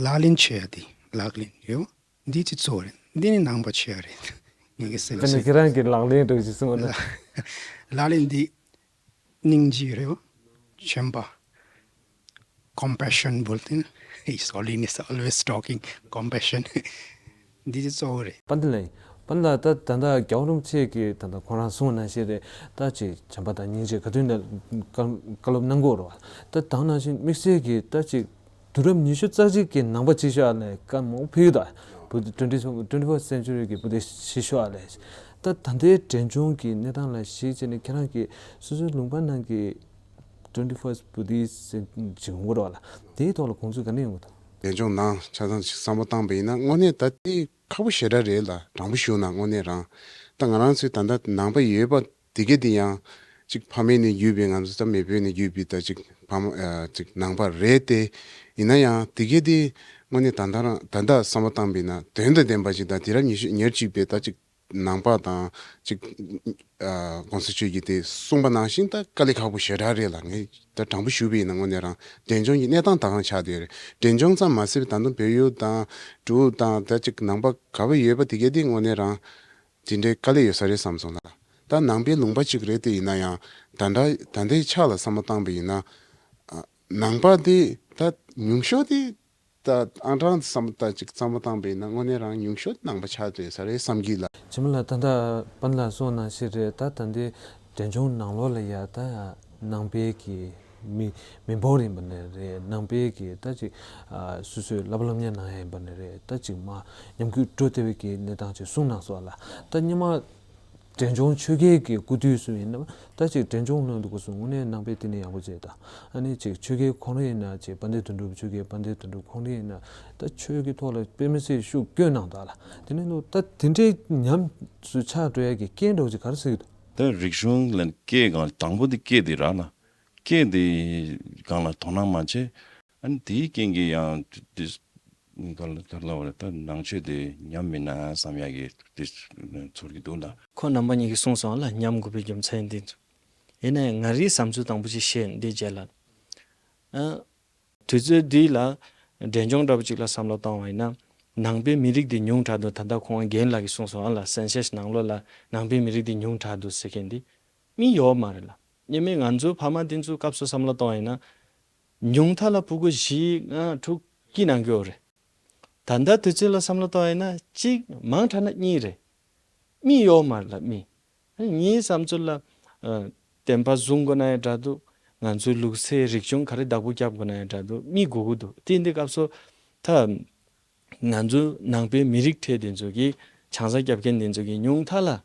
ལག་ལེན་བྱེད་ཡ་དེ་ལག་ལེན་ཡོད། འདི་དེ་གཙོ་བོ་རེད། འདི་ནི་ནང་པ་ཆོས་ཡ་རེད། ངེད་ཀྱི་སེམས་དེ་ནི་སེམས་ཁྱེད་རང་གི་ལག་ལེན་འགྲོ་ཞིག་གསུངས་ན། ལག་ལེན་འདི་སྙིང་རྗེ་རེད། བྱམས་པ། Compassion बोलते हैं। He's always, always talking compassion. འདི་གཙོ་བོ་རེད། དཔལ་ལྡན་ལགས། པ་ལ་ད་ད་ལྟ་རྒྱལ་བ་རིན་པོ་ཆེ་གིས་ད་ལྟ་ཁོང་རང་གསུངས་ནང་བཞིན་རེད། ད་ཅིག་བྱམས་པ་དང་སྙིང་རྗེ་ག་དུས་ནས་བཀའ་བཀའ་སློབ་གནང་གི་ཡོད་རེད་བ། ད་དེ་ནང་བཞིན་དམིགས་བསལ་གྱིས་ད་ཅིག་དུས་རབས་ཉི་ཤུ་རྩ་གཅིག་གི་ནང་པ་ཅིག་ཤོག་ཨ་ལས་བཀའ་མང་པོ་ཕུལ་ཡོད་ད། བུ་twenty twenty-first century གི་བུ་དེ་ཅིག་ཤོག་ཨ་ལས། ད་ད་ལྟའི་འབྲས་ལྗོངས་ཀྱི་གནས་སྟངས་ལ་གཞིགས་བྱས་ནས་ཁྱེད་རང་གིས་སོ་སོའི་ལུང་པ་ནང་གི་twenty-first Buddhist ཅིག་ཡོང་གི་རེད་བ་ལ། དེའི་ཐོག་ལ་དགོངས་ཚུལ་ག་འདྲ་ཡོང་གི་འདུག་འབྲས་ལྗོངས་ནང་ཆ་ཚང་ཅིག་བསམ་བློ་བཏང་པ་ཡིན་ན་དངོས་གནས་ད་དེ་ཁག་པོ་ཞེ་དྲག་རེད་ལ། དྲང་པོ་ཞུ་ན་དངོས་གནས་རང་ད་ང་རང་ཚོའི་ད་ལྟ་ནང་པ་ཡོད་པ་དེ་ག་དེ་ཡང་ཅིག་ཕ་མེས་ནས་བརྒྱུད་པའི་ང་ཚོ་ད་མེས་པོ་ནས་བརྒྱུད་པའི་ད་ཅིག་ཕ་མ་ཨ་ཅིག་ནང་པ་རེད་དེ། ཡིན་ན་ཡང་དེ་ག་དེ་དངོས་གནས་ད་ལྟ་རང་ད་ལྟ་བསམ་བློ་བཏང་པ་ཡིན་ན་དོན་དང་ལྡན་པ་ཅིག་དང་དུས་རབས་ཉི་ཤུ་ཉེར་གཅིག་པའི་ད་ཅིག་ནང་པ་དང་ཅིག་ཨ་གོང་ས་མཆོག་གིས་དེ་གསུངས་པ་ནང་བཞིན་ད་དཀའ་ལས་ཁག་པོ་ཞེ་དྲག་རེད་ལ། ངས་ད་དྲང་པོ་ཞུས་པ་ཡིན་ན་དངོས་གནས་རང་འབྲས་ལྗོངས་ཀྱི་གནས་སྟངས་ད་གང་ཆགས་བསྡད་ཡོད་རེད། འབྲས་ལྗོངས་ཙམ་མ་ཟད་པའི་ད་དུང་བལ་ཡུལ་དང་འབྲུག་དང་ད་ཅིག་ནང་པ་ག་བ་ཡོད་པ་དེ་ག་དེ་དངོས་གནས་རང་དེ་འདྲའི་དཀའ་ལས་ཡོད་ས་རེད་བསམ་སོང་ལ། ད་ནང་པའི་ལུང་པ་ཅིག་རེད་དེ། ཡིན་ན་ཡང་ད་ལྟ་ད་ལྟའི་ཆ་ལ་བསམ་བློ་བཏང་པ་ཡིན་ན་ཨ་ནང་པ་དེ་ད་ཉུང་ཤོས་དེ། ད་ཨང་གྲངས་བསམ་ད་ཅིག་བསམ་བློ་བཏང་པ་ཡིན་ན་དངོས་གནས་རང་ཉུང་ཤོས་ནང་པ་ཆགས་བསྡད་ས་རེད་བསམ་གྱི་ལ། ཆི་མོ་ལ་ད་ལྟ་པན་ལགས་གསུངས་ནང་བཞིན་རེད། ད་ད་འདི་འབྲས་ལྗོངས་ནང་ལོགས་ལ་ཡ་ད་ནང་པའི་གི་མི་མི་འབོར་ཡིན་པ་ནས་རེད། ནང་པའི་གི་ད་ཅིག་ཨ་སོ་སོའི་བསླབ་པ་སློབ་གཉེར་གནང་ཡ་ཡིན་པ་ནས་རེད། ད་ཅིག་མ་ཉམས་རྒུད་འགྲོ་བསྡད་པའི་གི་གནས་སྟངས་ཅིག་གསུངས་གནང་སོང་ལ། ད་སྔོན་མ། འབྲས་ལྗོངས་ཆོས་རྒྱལ་གྱི་སྐུ་དུས་སུ་ཡིན་ན་ད་ཅིག་འབྲས་ལྗོངས་ལ་འདུག་སོང་། དངོས་གནས་ནང་པའི་བསྟི་གནས་ཡག་པོ་བྱས་ད། ཨ་ནི་ཅིག་ཆོས་རྒྱལ་ཁོང་རང་ཡིན་ན་ཅིག་དཔལ་ལྡན་དོན་གྲུབ། ཆོས་རྒྱལ་དཔལ་ལྡན་དོན་གྲུབ་ཁོང་རང་ཡིན་ན་ད་ཆོས་ཀྱི་ཐོག་ལ་དཔེ་མི་སྲིད་ཤུགས་བསྐྱོན་གནང་ད་ལ། དེ་ནས་ནུ་ད་དེ་འདྲའི་ཉམས་སུ་ཆགས་འགྲོ་ཡ་གི་རྐྱེན་འདྲ་བོ་ཅིག་ག་རེ་ཟེར་གྱི་འདུག་ད་རིག་གཞུང་ལ་སྐད་སྒང་དང་པོ་དེ་སྐད་དེ་རག་ན། སྐད་དེ་སྒང་ལ་དོ་སྣང་མ་བྱས། ཨ་ནི་དེའི་རྐྱེན་གྱིས་ཡང་དེ་ག་ལ་ག་ལ་བ་རེད། ད་ནང་ཆོས་དེ་ཉམས་མིན་ན་བསམ་ཡག་གི་དེ་ཚོར་གྱི་འདུག་ལ། ཁོང་རྣམ་པ་གཉིས་ཀྱིས་གསུངས་སོང་ལ། ཉམས་དགོས་པའི་རྒྱུ་མཚན་འདི་ཚོ། ཡིན་ནའི་ང་རའི་བསམ་ཚུལ་དང་པོ་ཅིག་བཤད། འདི་རྗེས་ལ། ཨ། དུས་ཚོད་འདི་ལ་འབྲས་ལྗོངས་འདྲ་པོ་ཅིག་ལ་བསམ་བློ་བཏང་བ་ཡིན་ན། ནང་པའི་མི་རིགས་འདི་ཉུང་དྲགས་འདུག་ད་ལྟ་ཁོང་རྒན་ལགས་ཀྱིས་གསུངས་སོང་ཨ་ལ། སན་སེ་ཤི་ནང་ལོགས་ལ་ནང་པའི་མི་རིགས་འདི་ཉུང་དྲགས་འདུག་ཟེར་མཁན་འདི་མི་ཡོད་མ་རེད་ལ། ཉེ་མེད་ང་ཚོའི་ཕ་མ་འདི་ཚོའི་སྐབས་སུ་བསམ་བློ་བཏང་བ་ཡིན་ན། ཉུང་མཐའ་ལ་ཕྲུ་གུ་བཞི་ལྔ་དྲུག་སྐྱིད་གནང་གི་ཡོད་རེད། ད་ལྟ་དུས་ཚོད་ལ་བསམ་བློ་བཏང་བ་ཡིན་ན་གཅིག་མང་དྲགས་ན་གཉིས་རེད། མི་ཡོད་མ་རེད་ལ་མི། ངའི་བསམ་ཚུལ་ལ། ཨ། བསྟན་པ་བཟུང་དགོས་ན་ཡང་འདྲ་འདུག་ང་ཚོའི་ལུགས་སྲོལ་རིག་གཞུང་ག་རེ་བདག་པོ་རྒྱབ་དགོས་ན་ཡང་འདྲ་འདུག་མི་དགོས་ཀྱི་འདུག་དེ་འདི་སྐབས་སུ་ད་ང་ཚོའི་ནང་པའི་མི་རིགས་ཁྲོད་དེ་ཚོ་གི་ཆང་ས་རྒྱབ་མཁན་དེ་ཚོ་གི་ཉུང་མཐའ་ལ་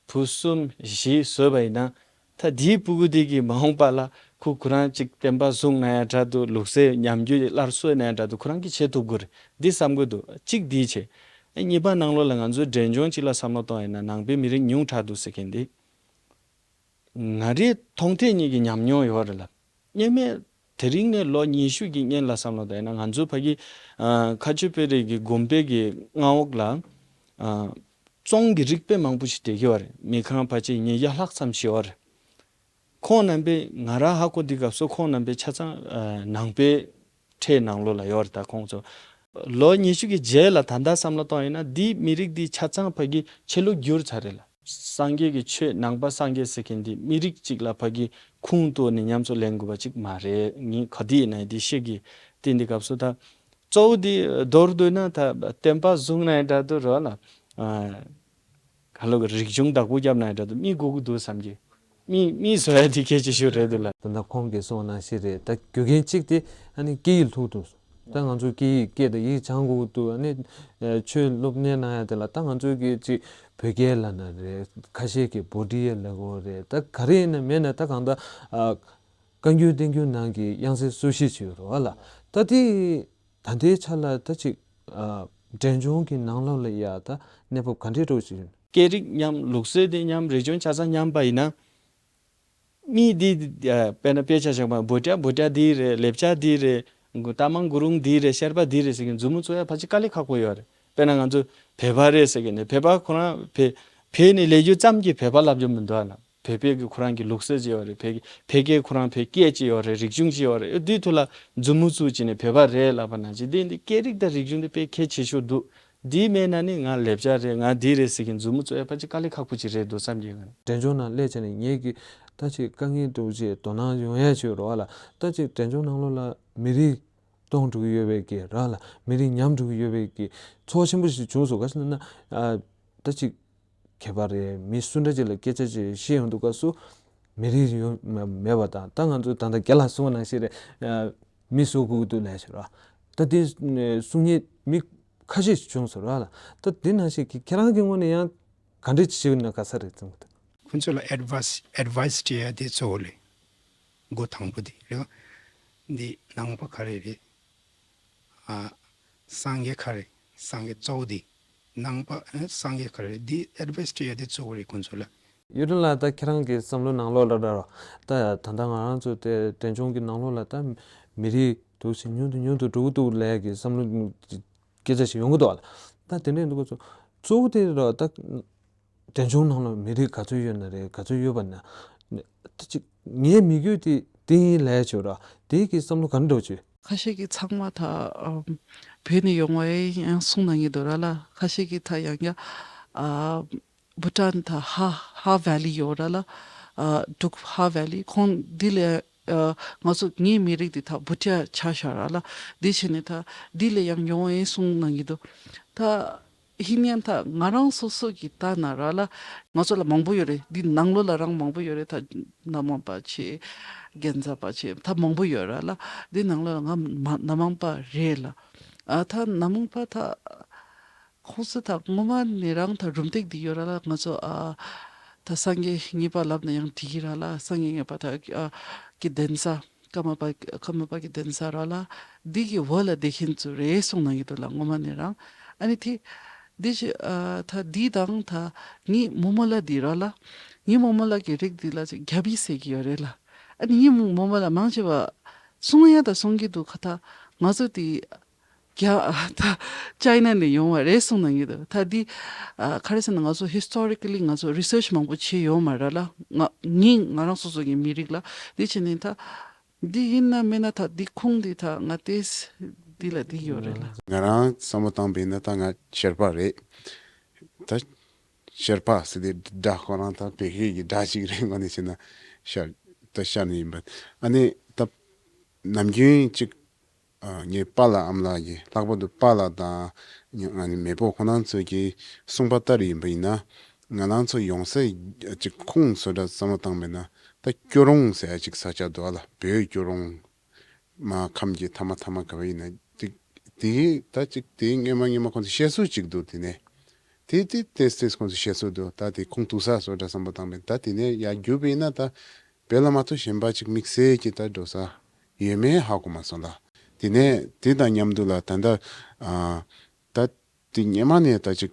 བུ་གསུམ་བཞི་བཟོས་པ་ཡིན་ན། ད་དེའི་ཕྲུ་གུ་དེ་གི་མ་འོངས་པ་ལ་ཁོ་ཁོ་རང་ཅིག་བསྟན་པ་བཟུང་ན་ཡང་འདྲ་འདུག་ལུགས་སྲོལ་ཉམས་རྒུད་སླར་གསོ་ན་ཡང་འདྲ་འདུག་ཁོ་རང་གིས་བྱེད་ཐུབ་ཀྱི་རེད། འདི་བསམ་གྱི་འདུག་གཅིག་འདི་བྱས། ཨ། གཉིས་པ་ནང་ལོགས་ལ་ང་ཚོའི་འབྲས་ལྗོངས་གཅིག་ལ་བསམ་བློ་གཏོང་ཡིན་ན་ནང་པའི་མི་རིགས་ཉུང་དྲགས་འདུག་ཟེར་མཁན་འདི། ང་རའི་མཐོང་ཐོས་གཉིས་ཀྱི་ཉམས་མྱོང་ཡོད་རེད་ལ། སྔོན་མའི་དེ་རིང་ནས་ལོ་ཉི་ཤུ་གི་སྔོན་ལ་བསམ་བློ་བཏང་ཡིན་ན་ང་ཚོའི་ཕ་གི། ཨ། མཁར་ཆུ་དཔོན་རིགས་ཀྱི་དགོན་པའི་གི་མངའ་འོག་ལ། ཨ། ཙོང་གི་རིགས་དཔེ་མང་པོ་ཞིག་བསྡད་ཀྱི་ཡོད་རེད། མི་ཁང་ཕལ་ཆེར་ཉིས་བརྒྱ་ལྷག་ཙམ་ཞིག་ཡོད་རེད། ཁོང་རྣམ་པས་ང་རང་ཧ་གོ་དུས་སྐབས་སུ་ཁོང་རྣམ་པས་ཆ་ཚང་། ཨ། ནང་པའི་ཁྲོད་ནང་ལོགས་ལ་ཡོད་རེད། ད་ཁོང་ཚོ་ལོ་ཉི་ཤུ་གི་རྗེས་ལ་ད་ལྟ་བསམ་བློ་བཏང་ཡིན་ན་འདིའི་མི་རིགས་འདི་ཆ་ཚང་ཕ་གི་ཆོས་ལུགས་བསྒྱུར་ཚར་རེད་ལ། སངས་རྒྱས་ཀྱི་ཆོས་ནང་པ་སངས་རྒྱས་ཟེར་མཁན་འདི་མི་རིགས་གཅིག་ལ་ཕ་གི་ཁུངས་གཏུགས་ནས་ཉམས་སུ་ལེན་དགོས་པ་ཅིག་མ་རེད། ངས་ག་དུས་ཡིན་ན་འདི་བཤད་ཀྱི། དེ་འདི་སྐབས་སུ་ད་གཙོ་བོ་འདི་མདོར་བསྡུས་ན་ད་བསྟན་པ་བཟུང་ན་ཡང་འདྲ་འདུག་རོགས་ལ། ཨ། ག་ལོ་གི་རིག་གཞུང་བདག་པོ་བརྒྱབ་ན་ཡང་འདྲ་འདུག་མི་དགོས་ཀྱི་འདུག་བསམ་གྱི། མི་མི་བཟོ་ཡ་དེ་གལ་ཆེ་ཤོས་རེད་འདུག་ལ། ད་ལྟ་ཁོང་གིས་གསུངས་ནང་བཞིན་རེད། ད་རྒྱུ་རྐྱེན་གཅིག་དེ་ཨ་ནི་སྐད་ཡིག་ལྷུག་འདུག་ད་ང་ཚོ་སྐད་ཡིག་སྐད་དང་ཡིག་སྦྱང་དགོས་ཀྱི་འདུག་ཨ་ནི་ཆོས་སློབ་གཉེར་གནང་ཡ་དེ་ལ་ད་ང་ཚོ་གི་ཅིག་བོད་སྐད་ལབ་ན་རེད། ཁ་ཤས་ཀྱིས་བྷོ་ཊི་ཡ་ལབ་ཀྱི་ཡོད་རེད། ད་ག་རེ་ཡིན་ན་མེད་ན་ད་གང་ལྟར་ཨ། བཀའ་འགྱུར་བསྟན་འགྱུར་ནང་གི་དབྱངས་གསལ་སོ་བཞི་ཅིག་ཡོད་རེད་བ་ལ། ད་དེ། ད་ལྟའི་ཆ་ལ་ད་ཅིག་ཨ། འབྲས་ལྗོངས་ཀྱི་ནང་ལོགས་ལ་ཡ་ད་གནས་བབ་ག་འདྲས་འགྲོ་བཞིན། སྐད་རིགས་མཉམ། ལུགས་སྲོལ་དེ་མཉམ། རིག་གཞུང་ཆ་ཚང་མཉམ་པ་ཡིན་ན། མི་འདི། ཨ། དཔེར་ན་དཔེ་ཆ་བཞག་པ་བྷོ་ཊ་བྷོ་ཊ་འདི་རེད། ལེབ་ཅ་འདི་རེད། གཏའ་མང་གུ་རུང་འདི་རེད། ཤར་པ་འདི་རེད་ཟེར་གྱི་མཛུབ་མོ་བཙུགས་ཡ་ཕལ་ཆེར་དཀའ་ལས་ཁག་པོ་ཡོད་རེད། དཔེར་ན་ང་ཚོ་བོད་པ་རེད་ཟེར་གྱི་ནས་བོད་པ་ཁོ་རང་བོད་བོད་ནས་སླེབས་རྒྱུ་ཙམ་གྱིས་བོད་པ་ལབ་རྒྱུ་མི་འདུག་ཨ་ལ། བོད་པའི་གི་ཁོ་རང་གི་ལུགས་སྲོལ་ཅིག་ཡོད་རེད། བོད་ཀྱི་བོད་སྐད་ཁོ་རང་བོད་སྐད་ཅིག་ཡོད་རེད། རིག་གཞུང་ཅིག་ཡོད་རེད། འདིའི་ཐོག་ལ་མཛུབ་མོ་བཙུགས་བྱས་ནས་བོད་པ་རེད་ལབ་པ་ནང་བཞིན་འདི་འདི་སྐད་རིགས་དང་རིག་གཞུང་འདི་དཔེ་གལ་ཆེ་ཤོས་འདུག་འདི་མེད་ན་ནི་ང་ལེབ་ཅ་རེད། ང་འདི་རེད་ཟེར་གྱི་མཛུབ་མོ་བཙུགས་ཡ་ཕལ་ཆེར་དཀའ་ལས་ཁག་པོ་ཅིག་རེད་འདུག་བསམ་གྱི་ཡོད། འབྲས་ལྗོངས་ནང་སླེབས་བྱས་ནས་ངེད་ཀྱི་ད་ཅིག་དཀའ་ངལ་འདྲ་བོ་ཅིག་དོ་སྣང་ཡོང་ཡ་ཅིག་ཡོད་རེད་བ་ལ། ད་ཅིག་འབྲས་ལྗོངས་ནང་ལོགས་ལ་མི་རིགས་སྟོང་འགྲོ་གི་ཡོད་པའི་གི་ར་ལ། མི་རིགས་ཉམས་འགྲོ་གི་ཡོད་པའི་གི་ཚོར་བ་ཆེན་པོ་ཞིག་བྱུང་སོང་། ག་ཞིག་ལབ་ན། ཨ། ད་ཅིག་ཁྱད་པར་རེད། མི་སུ་འདྲ་ཅིག་ལ་སྐད་ཆ་ཅིག་བཤད་ཡོང་དུས་སྐབས་སུ་མི་རིགས་ཡོད་མ་མེད་པ་དང་། ད་ང་ཚོ་ད་ལྟ་རྒན་ལགས་གསུངས་པ་ནང་བཞིན་རེད། ཨ། མི་གསོད་དགོས་ཀྱི་འདུག་ལབ་བྱས་ར། ད་དེ་གསུང་མཁན་མི་ཁ་ཤས་ཤིག་བྱུང་སོང་ར་ལ། ད་དེ་ནང་བཞིན་གྱི་ཁྱེད་རང་གི་ངོས་ནས་ཡང་ག་འདྲ་བྱས་ན་དགའ་ས་རེད་བསམ་གྱི་འདུག་ཁོང་ཚོ་ལ་ཨེཌ་ཝའི་སི་ཨེཌ་ཝའི་སི་སྤྲད་ཡ་དེ་གཙོ་བོ་རེད། འགོ་དང་པོ་དེ་རེད་བ། འདི་ནང་པ་ག་རེ་རེད། ཨ། སངས་རྒྱས་ག་རེ། སངས་རྒྱས་གཙོ་བོ་དེ། ནང་པ་ཨ། སངས་རྒྱས་ག་རེ། འདི་ཨེཌ་ཝའི་སི་སྤྲད་ཡ་དེ་གཙོ་བོ་རེད་ཁོང་ཚོ་ལ། གཡུ་སྒྲོན་ལགས། ད་ཁྱེད་རང་གི་བསམ་བློ་ནང་ལོགས་ལ་ར་ར། ད་ད་ལྟ་ང་རང་ཚོ་དེ་འབྲས་ལྗོངས་ཀྱི་ནང་ལོགས་ལ་ད་མི་རིགས་འདུག་སེ་ཉུང་དུ་ཉུང་དུ་འགྲོ་གི་འདུག་ལབ་ཀྱི་བསམ་བློ་སྐད་ཆ་ཞིག་ཡོང་གི་འདུག་ཨ། ད་དེ་འདྲ་ཡིན་དུས་སྐབས་སུ་གཙོ་བོ་དེ་ར་ད། འབྲས་ལྗོངས་ནང་ལ་མི་རིགས་ག་ཚོད་ཡོད་ན་རེད། ག་ཚོད་ཡོད་པ་ན། ད་ཅིག་ངའི་མི་རྒྱུད་དེ་དེ་ཡིན་ལབ་བྱས་ར། དེ་གི་བསམ་བློ་ག་འདྲ་བྱེད། ཁ་ཤས་ཀྱིས་ཚང་མ་ད་ཨམ། བོད་ནས་ཡོང་བ་ཡང་གསུང་གནང་གི་འདུག་ར་ལ། ཁ་ཤས་ཀྱིས་ད་ཡང་ཡང་ཨ། བྷུ་ཊན་ད་ཧ་ཧ་ཝེ་ལི་ཡོད་ར་ལ། ཨ། འབྲུག་ཧ་ཝེ་ལི་ཁོང་འདི་ལས་ཨ། ང་ཚོ་ངའི་མི་རིགས་འདི་ད་བྷུ་ཊི་ཡ་ཆགས་ཤག་ར་ལ། འདི་བྱས་ནས་ད་འདི་ལས་ཡང་ཡོང་བ་ཡང་གསུང་གནང་གི་འདུག་ད། ཡིན་ཡང་ད་ང་རང་སོ་སོ་གི་ལྟ་ན་ར་ལ། ང་ཚོ་ལ་མང་པོ་ཡོད་རེད། འདི་ནང་ལོགས་ལ་རང་མང་པོ་ཡོད་རེད། ད་སྣ་མང་པ་བྱས། རྒྱན་ཆ་པ་བྱས། ད་མང་པོ་ཡོད་ར་ལ། འདི་ནང་ལོགས་ལ་ང་མ་སྣ་མང་པ་རེད་ལ། ཨ། ད་སྣ་མང་པ་ད་ཁོང་ཚོ་ད་སྔོན་མ་ནས་རང་ད་རུམ་བཏེགས་འདི་ཡོད་ར་ལ། ང་ཚོ་ཨ། ད་སངས་རྒྱས་གཉིས་པ་ལབ་ན་ཡང་འགྲིག་གི་ར་ལ། སངས་རྒྱས་གཉིས་པ་ད་ཨ། གི་གདན་ས། ཀརྨ་པ་ཀརྨ་པ་གི་གདན་ས་ར་ལ། འདི་གི་འོག་ལ་བསྡད་མཁན་ཚོ་རེད་གསུང་གནང་གི་འདུག་ལ། སྔོན་མ་ནས་རང་། ཨ་ནི་དེ་འདི་ཞིག་ཨ། ད་འདི་དང་ད་ངའི་རྨོ་མོ་ལགས་འདི་ར་ལ། ངའི་རྨོ་མོ་ལགས་ཀྱི་རིགས་འདི་ལ་ཅིག་རྒྱ་བི་ཟེར་གི་ཡོད་རེད་ལ། ཨ་ནི་ངའི་རྨོ་རྨོ་མོ་ལགས་མང་ཆེ་བ་གསུང་ཡ་ད་གསུང་གི་འདུག་ག་ད་ང་ཚོ་དེ་རྒྱ་ད་ཅའི་ན་ནས་ཡོང་བ་རེད་གསུང་གནང་གི་འདུག་ད་འདི་ཨ། ག་རེ་ཟེར་ན་ང་ཚོ་ཧི་སི་ཊོ་རི་ཀ་ལི་ང་ཚོ་རི་སར་ཆི་མང་པོ་བྱས་ཡོད་མ་རེད་ལ། ང་ངའི་ང་རང་སོ་སོ་གི་མི་རིགས་ལ། འདི་བྱས་ནས་ད། འདི་ཡིན་ན་མིན་ན་ད་འདི་ཁུངས་འདི་ད་ང་ཏོག་ཙམ་འདི་ལ་འདི་ཡོད་རེད་ལ། ང་རང་བསམ་བློ་བཏང་པས་ན་ད་ང་ཤར་པ་རེད། ད་ཤར་པ་ཟེར་དེ་སྒྲ་ཁོ་རང་ད་བོད་སྐད་ཀྱི་སྒྲ་ཅིག་རེད། ངོས་ནས་བྱས་ན་ཤར་ད་ཤར་ནས་ཡིན་པ། ཨ་ནི་ད་ནམ་རྒྱུན་ཅིག་ཨ། ངའི་པཱ་ལགས་ཨ་མ་ལགས་ཀྱིས་ལྷག་པར་དུ་པཱ་ལགས་དང་ཨ་ནི་མེས་པོ་ཁོ་རང་ཚོས་ཀྱིས་གསུངས་པ་ལྟར་ཡིན་པ་ཡིན་ན། ང་རང་ཚོ་ཡོང་སའི་ཅིག་ཁུངས་བཟོ་འདྲ་བསམ་བློ་བཏང་པས་ན། ད་སྐྱོ་རོང་ཟེར་ཡ་ཅིག་ས་ཆ་འདུག་ཨ་ལ། བོད་སྐྱོ་རོང་། མ་ཁམས་ཀྱི་མཐའ་མ་མཐའ་མ་ག་བ་ཡིན་ན་ཅིག་དེ་ད་ཅིག་དེ་སྔོན་མ་སྔོན་མ་ཁོང་ཚོ་བཤད་སྲོལ་ཅིག་འདུག་དེ་ནས་དེ་དེ་ཏེས་ཏེས་ཁོང་ཚོ་བཤད་སྲོལ་འདུག་ད་དེ་ཁུངས་གཏུགས་ས་བཟོ་འདྲ་བསམ་བློ་བཏང་པས། ད་དེ་ནས་ཡར་རྒྱུག་པས་ན་ད་བོད་ལ་མ་གཏོགས་གཞན་པ་ཅིག་དམིགས་བསལ་གྱི་ད་འགྲོ་ས་ཡོད་མེད་ཧ་གོ་མ་སོང་ལ། དེ་ནས་དེ་དང་མཉམ་དུ་ལ་ད་ལྟ་ཨ། ད་དེ་སྔོན་མ་ནས་ད་ཅིག་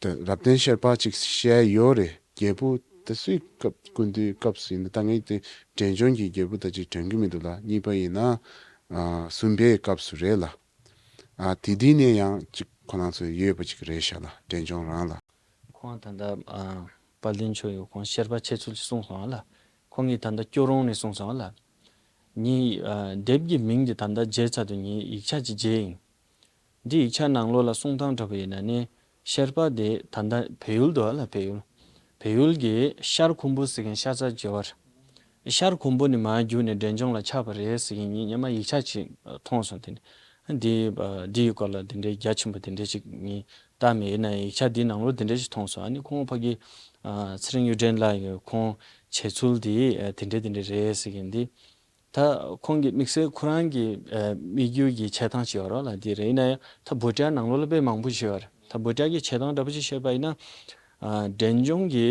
ད་རབ་བརྟན་ཤར་པ་ཅིག་བཤད་ཡོད་རེད། རྒྱལ་པོ་ད་སུའི་སྐབས་སྐུ་མདུན་སྐབས་སུ་ཡིན་ན། ད་ངས་དེ་འབྲས་ལྗོངས་ཀྱི་རྒྱལ་པོ་ད་ཅིག་དྲན་གྱི་མི་འདུག་ལ། གཉིས་པ་ཡིན་ན་ཨ། སུམ་པའི་སྐབས་སུ་རེད་ལ། ཨ། དེ་དུས་ནས་ཡང་ཅིག་ཁོ་རང་ཚོ་ཡོད་པ་ཅིག་རེད་ཤག་ལ། འབྲས་ལྗོངས་རང་ལ། ཁོང་ད་ལྟ་ཨ། དཔལ་ལྡན་མཆོག་ཡོད། ཁོང་ཤར་པ་བྱེད་ཚུལ་ཅིག་གསུངས་སོང་ཨ་ལ། ཁོང་གིས་ད་ལྟ་སྐྱོ་རོང་ནས་གསུངས་སོང་ཨ་ལ། ངའི་ཨ། དེབ་ཀྱི་མིང་དེ་ད་ལྟ་བརྗེས་ཚར་འདུག་ངས་ཡིག་ཆ་ཅིག་བརྗེས་ཡིན། འདི་ཡིག་ཆ་ནང་ལོགས་ལ་གསུང་སྟངས་འདྲ་པོ་ཡིན་ན་ནི། ཤར་པ་དེ་ད་ལྟ་བལ་ཡུལ་འདུག་ཨ་ལ། བལ་ཡུལ། བལ་ཡུལ་གྱི་ཤར་ཁུམ་བུ་ཟེར་མཁན་ཤར་རྩ་བརྗེ་བར། ཤར་ཁུམ་བུ་ནས་མར་བརྒྱུད་ནས་འབྲས་ལྗོངས་ལ་ཆགས་པ་རེད་ཟེར་མཁན་ངས་སྔོན་མ་ཡིག་ཆ་ཅིག་མཐོང་སོང་། དེ་ནས་འདི་འདིའི་སྐོར་ལ་དེ་འདྲའི་རྒྱ་ཆེན་པོ་དེ་འདྲ་ཅིག་ངས་བལྟས་མེད། ཡིན་ན་ཡིག་ཆ་འདིའི་ནང་ལོགས་དེ་འདྲ་ཞིག་མཐོང་སོང་། ཨ་ནི་ཁོང་ཕ་གི་ཚེ་རིང་གཡུ་སྒྲོན་ལགས་ཀྱིས་ཁོང་བྱེད་ཚུལ་འདི་དེ་འདྲ་དེ་འདྲ་རེད་ཟེར་མཁན་འདི། ད་ཁོང་གི་དམིགས་བསལ་ཁོ་རང་གི་ཨ་དམིགས་ཡུལ་གྱི་བྱེད་སྟངས་ཤིག་ཡོད་རེད་ལ། འདི་རེད། ཡིན་ན་ཡང་ད་བྷུ་ཊ་ནང་ལོགས་ལ་དཔེ་མང་པོ་ཞིག་ཡོད་རེད། ད་བྷུ་ཊ་གི་བྱེད་སྟངས་འདྲ་པོ་ཞིག་བཤད་པ་ཡིན་ན། ཨ་འབྲས་ལྗོངས་ཀྱི་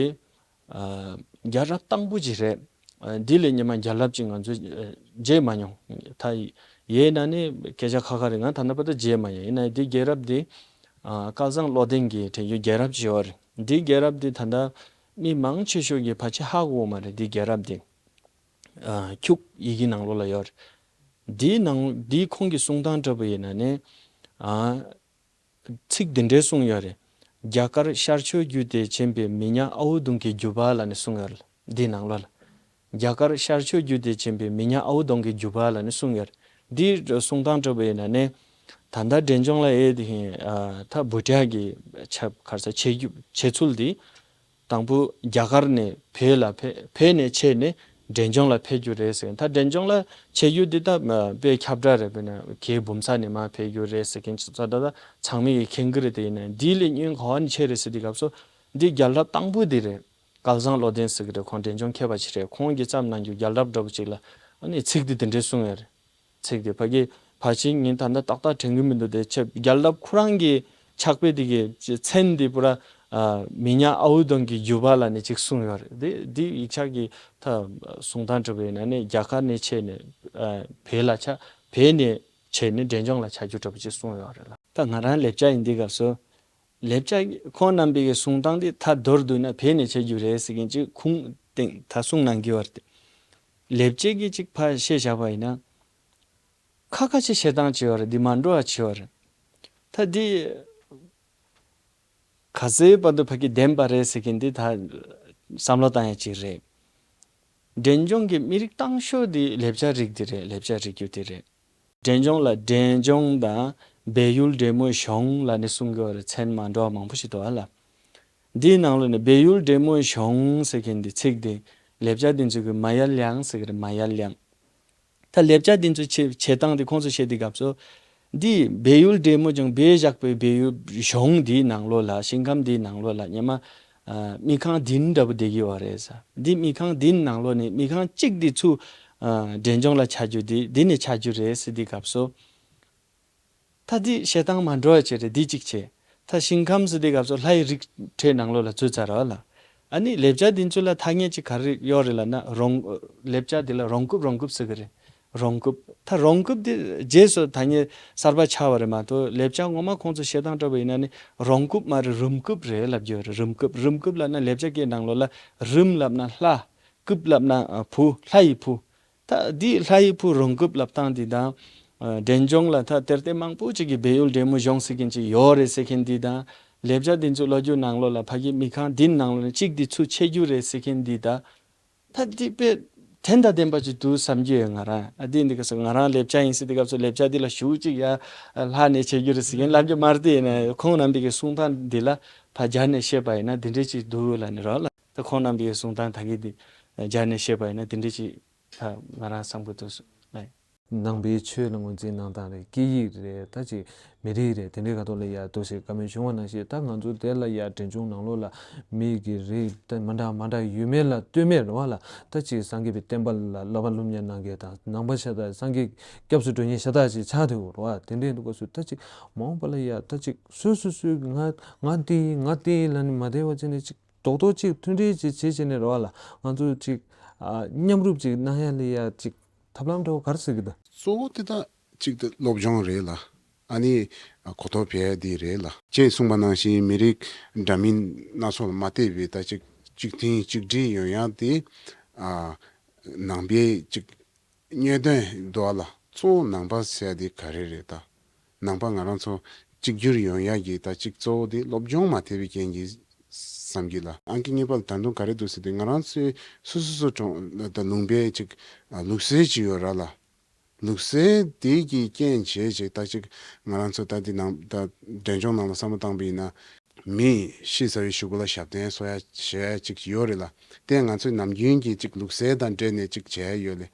ཨ་རྒྱལ་རབས་དང་པོ་ཅིག་རེད། ཨ་འདི་ལས་སྔོན་མ་རྒྱལ་རབས་ཅིག་ང་ཚོས་ཨ་མཇལ་མ་མྱོང་། ད་ཡིན་ན་ནི་སྐད་ཆ་ཁ་ཁ་རེད། ང་ད་ལྟ་བར་དུ་མཇལ་མ་མྱོང་། ཡིན་ན་འདི་རྒྱལ་རབས་འདི་ཨ་སྐལ་བཟང་བློ་ལྡན་གྱིས་བྲིས་ཡོད་རྒྱལ་རབས་ཅིག་ཡོད་རེད། འདི་རྒྱལ་རབས་འདི་ད་ལྟ་མི་མང་ཆེ་ཤོས་ཀྱིས་ཕལ་ཆེར་ཧ་གོ་གི་མ་རེད། འདི་རྒྱལ་རབས་འདི། ཨ་འཁྱུག་ཡི་གེ་ནང་ལོགས་ལ་ཡོད་རེད། འདིའི་ནང་འདིའི་ཁོང་གི་གསུང་སྟངས་འདྲ་པོ་ཡིན་ན་ནི། ཨ་ཚིག་འདི་འདྲའི་གསུངས་ཡོད་རེད། རྒྱ་གར་ཤར་ཕྱོགས་བརྒྱུད་དེ་ཕྱིན་པའི་མི་ཉག་ཨའུ་གདོང་གི་རྒྱུད་པ་ལབ་ནས་གསུངས་ཡོད་རེད། འདིའི་ནང་ལོགས་ལ། རྒྱ་གར་ཤར་ཕྱོགས་བརྒྱུད་དེ་ཕྱིན་པའི་མི་ཉག་ཨའུ་གདོང་གི་རྒྱུད་པ་ལབ་ནས་གསུངས་ཡོད་རེད། འདིའི་གསུང་སྟངས་འདྲ་པོ་ཡིན་ན་ནི། ད་ལྟ་འབྲས་ལྗོངས་ལ་ཡོད་དེ་ཨ་ད་བྷུ་ཊ་གི་ཆབ་ག་རེ་ཟེར་བྱེད་རྒྱུ་བྱེད་ཚུལ་འདི། དང་པོ་རྒྱ་གར་ནས་བོད་ལ་ཕེ་བོད་ནས་ཆད་ནས་འབྲས་ལྗོངས་ལ་ཕེབས་རྒྱུ་རེད་ཟེར། ད་འབྲས་ལྗོངས་ལ་ཆད་རྒྱུ་འདི་ད་དཔེ་ཁྱབ་བསྒྲགས་རེད། དཔེར་ན་གའི་འབུམ་ཚོགས་ནས་མར་ཕེབས་རྒྱུ་རེད་ཟེར་མཁན་ཅིག་ད་ད་ཚང་མས་ཀྱིས་མཁྱེན་གྱི་རེད། དེ་ཡིན་ན་འདི་ལས་སྔོན་ག་བ་ནས་ཆད་རེད་ཟེར་དུས་སྐབས་སུ། འདི་རྒྱལ་རབས་དང་པོ་འདི་རེད། སྐལ་བཟང་བློ་ལྡན་ཟེར་གི་རེད། ཁོང་འབྲས་ལྗོངས་མཁས་པ་ཅིག་རེད། ཁོང་གིས་བརྩམས་གནང་རྒྱུ་རྒྱལ་རབས་འདྲ་པོ་ཅིག་ལ་ཨ་ནི་ཚིག་འདི་འདི་འདྲས་གསུངས་ཡོད་རེད། ཚིག་འདི་ཕ་གི་ཕལ་ཆེར་ངས་ད་ལྟ་ཏག་ཏག་དྲན་གི་མི་འདུག་དེ་ཆེ་རྒྱལ་རབས་ཁོ་རང་གི་ཕྱག་དཔེ་འདི་གི་མཚན་འདི་པུ་ར་ཨ་མི་ཉག་ཨའུ་དོང་གི་བརྒྱུད་པ་ལབ་ནས་ཅིག་གསུངས་ཡོད་རེད། འདི་འདི་ཡིག་ཆ་གི་ད་གསུང་སྟངས་འདྲ་པོ་ཡིན་ན་ནི་རྒྱ་གར་ནས་ཆད་ནས་ཨ་བོད་ལ་ཆ་བོད་ནས་ཆད་ནས་འབྲས་ལྗོངས་ལ་ཆ་རྒྱུ་འདྲ་པོ་ཅིག་གསུངས་ཡོད་རེད་ལ། ད་ང་རང་ལེབ་ཅག་ཡིན་དུས་སྐབས་སུ། ལེབ་ཅག་ཁོང་རྣམ་པའི་གི་གསུང་སྟངས་དེ་ད་མདོར་བསྡུས་ན་བོད་ནས་ཆ་རྒྱུ་རེད་ཟེར་མཁན་ཅིག་ཁུངས་བཏིང་ད་གསུང་གནང་གི་ཡོད་རེད། ལེབ་ཅག་གིས་ཅིག་ཕར་བཤད་བཞག་པ་ཡིན་ན། ཁ་ཁ་ཅིག་བཤད་སྟངས་ཅིག་ཡོད་རེད། འདི་མ་འགྲོ་བ་ཅིག་ཡོད་རེད། ད་འདི་ག་ཚོད་བར་དུ་ཕ་གི་བདེན་པ་རེད་ཟེར་མཁན་འདི་ད་བསམ་བློ་བཏང་ཡ་ཅིག་རེད། འབྲས་ལྗོངས་ཀྱི་མི་རིགས་དང་ཤོས་འདི་ལེབ་ཅག་རིགས་འདི་རེད། ལེབ་ཅག་རིགས་རྒྱུད་འདི་རེད། འབྲས་ལྗོངས་ལ་འབྲས་ལྗོངས་དང་སྦས་ཡུལ་འབྲས་མོ་གཞོང་ལབ་ནས་གསུང་གི་ཡོད་རེད། མཚན་མ་འདྲ་བ་མང་པོ་ཞིག་འདུག་ཨ་ལ། འདིའི་ནང་ལོགས་ནས་སྦས་ཡུལ་འབྲས་མོ་གཞོང་ཟེར་མཁན་འདི་ཚིག་འདི་ལེབ་ཅག་འདི་ཚོ་གི་མ་ཡལ་ཡང་ཟེར་གི་རེད། མ་ཡལ་ཡང་། ད་ལེབ་ཅག་འདི་ཚོ་བྱེད་བྱེད་སྟངས་འདི་ཁོང་ཚོ་བཤད་དུས་སྐབས་སུ། འདི་སྦས་ཡུལ་འབྲས་མོ་གཞོང་སྦས་བཞག་པའི་སྦས་ཡུལ་གཞོང་འདིའི་ནང་ལོགས་ལ་ཞིང་ཁམས་འདིའི་ནང་ལོགས་ལ་སྔོན་མ། ཨ་མི་ཁང་བདུན་འདྲ་པོ་བསྡད་ཀྱི་ཡོད་རེད་ཟེར། འདི་མི་ཁང་བདུན་ནང་ལོགས་ནས་མི་ཁང་གཅིག་འདི་ཚུར་ཨ་འབྲས་ལྗོངས་ལ་ཆ་རྒྱུ་འདི་འདི་ནས་ཆ་རྒྱུ་རེད་ཟེར་དུས་སྐབས་སུ། ད་འདི་བཤད་སྟངས་མ་འགྲོ་བ་ཅིག་རེད། འདི་གཅིག་བྱས། ད་ཞིང་ཁམས་ཟེར་དུས་སྐབས་སུ་ལྷ་ཡི་རིགས་འཕྲལ་ནང་ལོགས་ལ་ཚུད་ཚར་བ་ལ། ཨ་ནི་ལེབ་ཅག་འདི་ཚོ་ལ་ཐ་སྙད་ཅིག་ག་རེ་ཡོད་རེད་ལབ་ན། རོང་ལེབ་ཅག་འདི་ལ་རོང་རྐུབ་རོང་རྐུབ་ཟེར་གི་རེད། རོང་རྐུབ། ད་རོང་རྐུབ་འདི་རྗེས་སུ་ཐ་སྙད་གསར་པ་ཆགས་པ་རེད་མ་གཏོགས། ལེབ་ཅག་ངོ་མ་ཁོང་ཚོ་བཤད་སྟངས་འདྲ་པོ་ཡིན་ན་ནི་རོང་རྐུབ་མ་རེད། རུམ་རྐུབ་རེད་ལབ་ཀྱི་ཡོད་རེད། རུམ་རྐུབ། རུམ་རྐུབ་ལབ་ན་ལེབ་ཅག་སྐད་ནང་ལོགས་ལ་རུམ་ལབ་ན་ལྷ། རྐུབ་ལབ་ན་ཨ་བུ། ལྷ་ཡི་བུ། ད་འདི་ལྷ་ཡི་བུ་རོང་རྐུབ་ལབ་སྟངས་འདི་དང་། ཨ་འབྲས་ལྗོངས་ལ་ད་ལྟ་ལྟ་མང་པོ་ཅིག་གིས་སྦས་ཡུལ་འབྲས་མོ་གཞོང་ཟེར་མཁན་ཅིག་ཡོད་རེད་ཟེར་མཁན་འདི་དང་། ལེབ་ཅག་འདི་ཚོའི་ལོ་རྒྱུས་ནང་ལོགས་ལ་ཕ་གི་མི་ཁང་བདུན་ནང་ལོགས་ནས་གཅིག་འདི་ཚུར་ཆད་རྒྱུ་རེད་ཟེར་མཁན་འདི་དང་། ད་འདི་དཔེ་དོན་དང་ལྡན་པ་ཅིག་འདུག་བསམ་གྱི་ཡོད་ང་རང་། ཨ་འདི་འདི་ག་ས་ང་རང་ལེབ་ཅག་ཡིན་ཟེར་དུས་སྐབས་སུ་ལེབ་ཅག་འདི་ལ་ཞུ་ཅིག་ཡ་ལྷག་ནས་ཆད་རྒྱུ་རེད་ཟེར་མཁན་ལབ་རྒྱུ་མ་རེད་དེ། ཡིན་ན་ཁོང་རྣམ་པའི་གི་གསུང་སྟངས་འདི་ལ་ཕར་སྦྱར་ནས་བཤད་པ་ཡིན་ན་འདི་འདྲས་ཅིག་འདུག་ལབ་ནས་རོགས་ལ། ད་ཁོང་རྣམ་པའི་གི་གསུང་སྟངས་ད་གི་འདི་སྦྱར་ནས་བཤད་པ་ཡིན་ན་འདི་འདྲས་ཅིག་ད་ང་རང་བསམ་གི་འདུག་ལགས། ནང་པའི་ཆོས་ལ་ངོས་འཛིན་གནང་སྟངས་རེད། སྐད་ཡིག་རེད། ད་ཅིག་མི་རིགས་རེད། དེ་འདྲའི་ཁ་ཐོག་ལ་ཡ་འདུག་སེ་བཀའ་མོལ་བྱུང་བ་ནང་བཞིན། ད་ང་ཚོ་དེ་ལ་ཡ་འབྲས་ལྗོངས་ནང་ལོགས་ལ་མི་གི་རིགས་ད་མ་འདྲ་མ་འདྲ་ཡོད་མེད་ལ་ལྟོས་མེད་རེད་བ་ལ། ད་ཅིག་སངས་རྒྱས་པའི་བསྟན་པ་ལ་བསླབ་པ་སློབ་གཉེར་གནང་མཁན་དང་ནང་པ་ཤ་སྟག་སངས་རྒྱས་སྐྱབས་སུ་འགྲོ་མཁན་ཤ་སྟག་ཅིག་ཆགས་བསྡད་ཡོད་རེད་བ། དེ་འདྲའི་འདུག་སྐབས་སུ་ད་ཅིག་མ་འོངས་པ་ལ་ཡ་ད་ཅིག་སོ་སོ་སོའི་ང་ང་དེ་ཡིན་ང་དེ་ཡིན་ལབ་ནས་མ་བསྡད་པ་བྱས་ནས་ཅིག་རྡོག་རྡོག་ཅིག་མཐུན་སྒྲིལ་ཅིག་བྱེད་བྱས་ནས་རེད་བ་ལ། ང་ཚོ་ཅིག་ཨ་མཉམ་རུབ་ཅིག་གནང་ཡ་ལ་ཡ་ཅིག་ཐབས་ལམ་འདྲ་བོ་ག་རེ་ཟེར་གི་འདུག་གཙོ་བོ་དེ་དག་ཅིག་དེ་སློབ་སྦྱོང་རེད་ལ། ཨ་ནི་གོ་རྟོགས་སྤེལ་ཡ་དེ་རེད་ལ། ཅེས་གསུངས་པ་ནང་བཞིན་མི་རིགས་འདྲ་མིན་སྣ་ཚོགས་ལ་མ་བལྟས་པའི་ད་ཅིག་གཅིག་མཐུན་གཅིག་སྒྲིལ་ཡོང་ཡ་དེ་ཨ་ནང་པའི་ཅིག་སྙོད་དོན་འདུག་ཨ་ལ། གཙོ་བོ་ནང་པ་ཟེར་ཡ་དེ་ག་རེ་རེད་ད། ནང་པ་ང་རང་ཚོ་གཅིག་གྱུར་ཡོང་ཡ་གི་ད་ཅིག་གཙོ་བོ་དེ་སློབ་སྦྱོང་མ་ཐེབས་པའི་རྐྱེན་གྱིས་བསམ་གྱི་ལ། ཨང་ཀི་གཉིས་པ་ལ་ད་དུང་ག་རེ་འདུག་ཟེར་དུས་ང་རང་ཚོའི་སོ་སོ་སོ་གྲོང་ད་ལུང་པའི་ཅིག་ལུགས་སྲོལ་ཅིག་ཡོད་ར་ལ། ལུགས་སྲོལ་དེ་གི་རྐྱེན་བྱས་ཅིག་ད་ཅིག་ང་རང་ཚོ་ད་འདི་ནང་ད་འབྲས་ལྗོངས་ནང་ལ་བསམ་བློ་བཏང་པ་ཡིན་ན། མི་ཤི་ཚར་བའི་གཞུག་གུ་ལ་ཞབས་བརྟན་གསོ་ཡ་བྱེད་ཡ་ཅིག་ཡོད་རེད་ལ། དེ་ང་ཚོའི་ནམ་རྒྱུན་གྱི་ཅིག་ལུགས་སྲོལ་དང་འབྲེལ་ནས་ཅིག་བྱས་ཡོད་ལེ།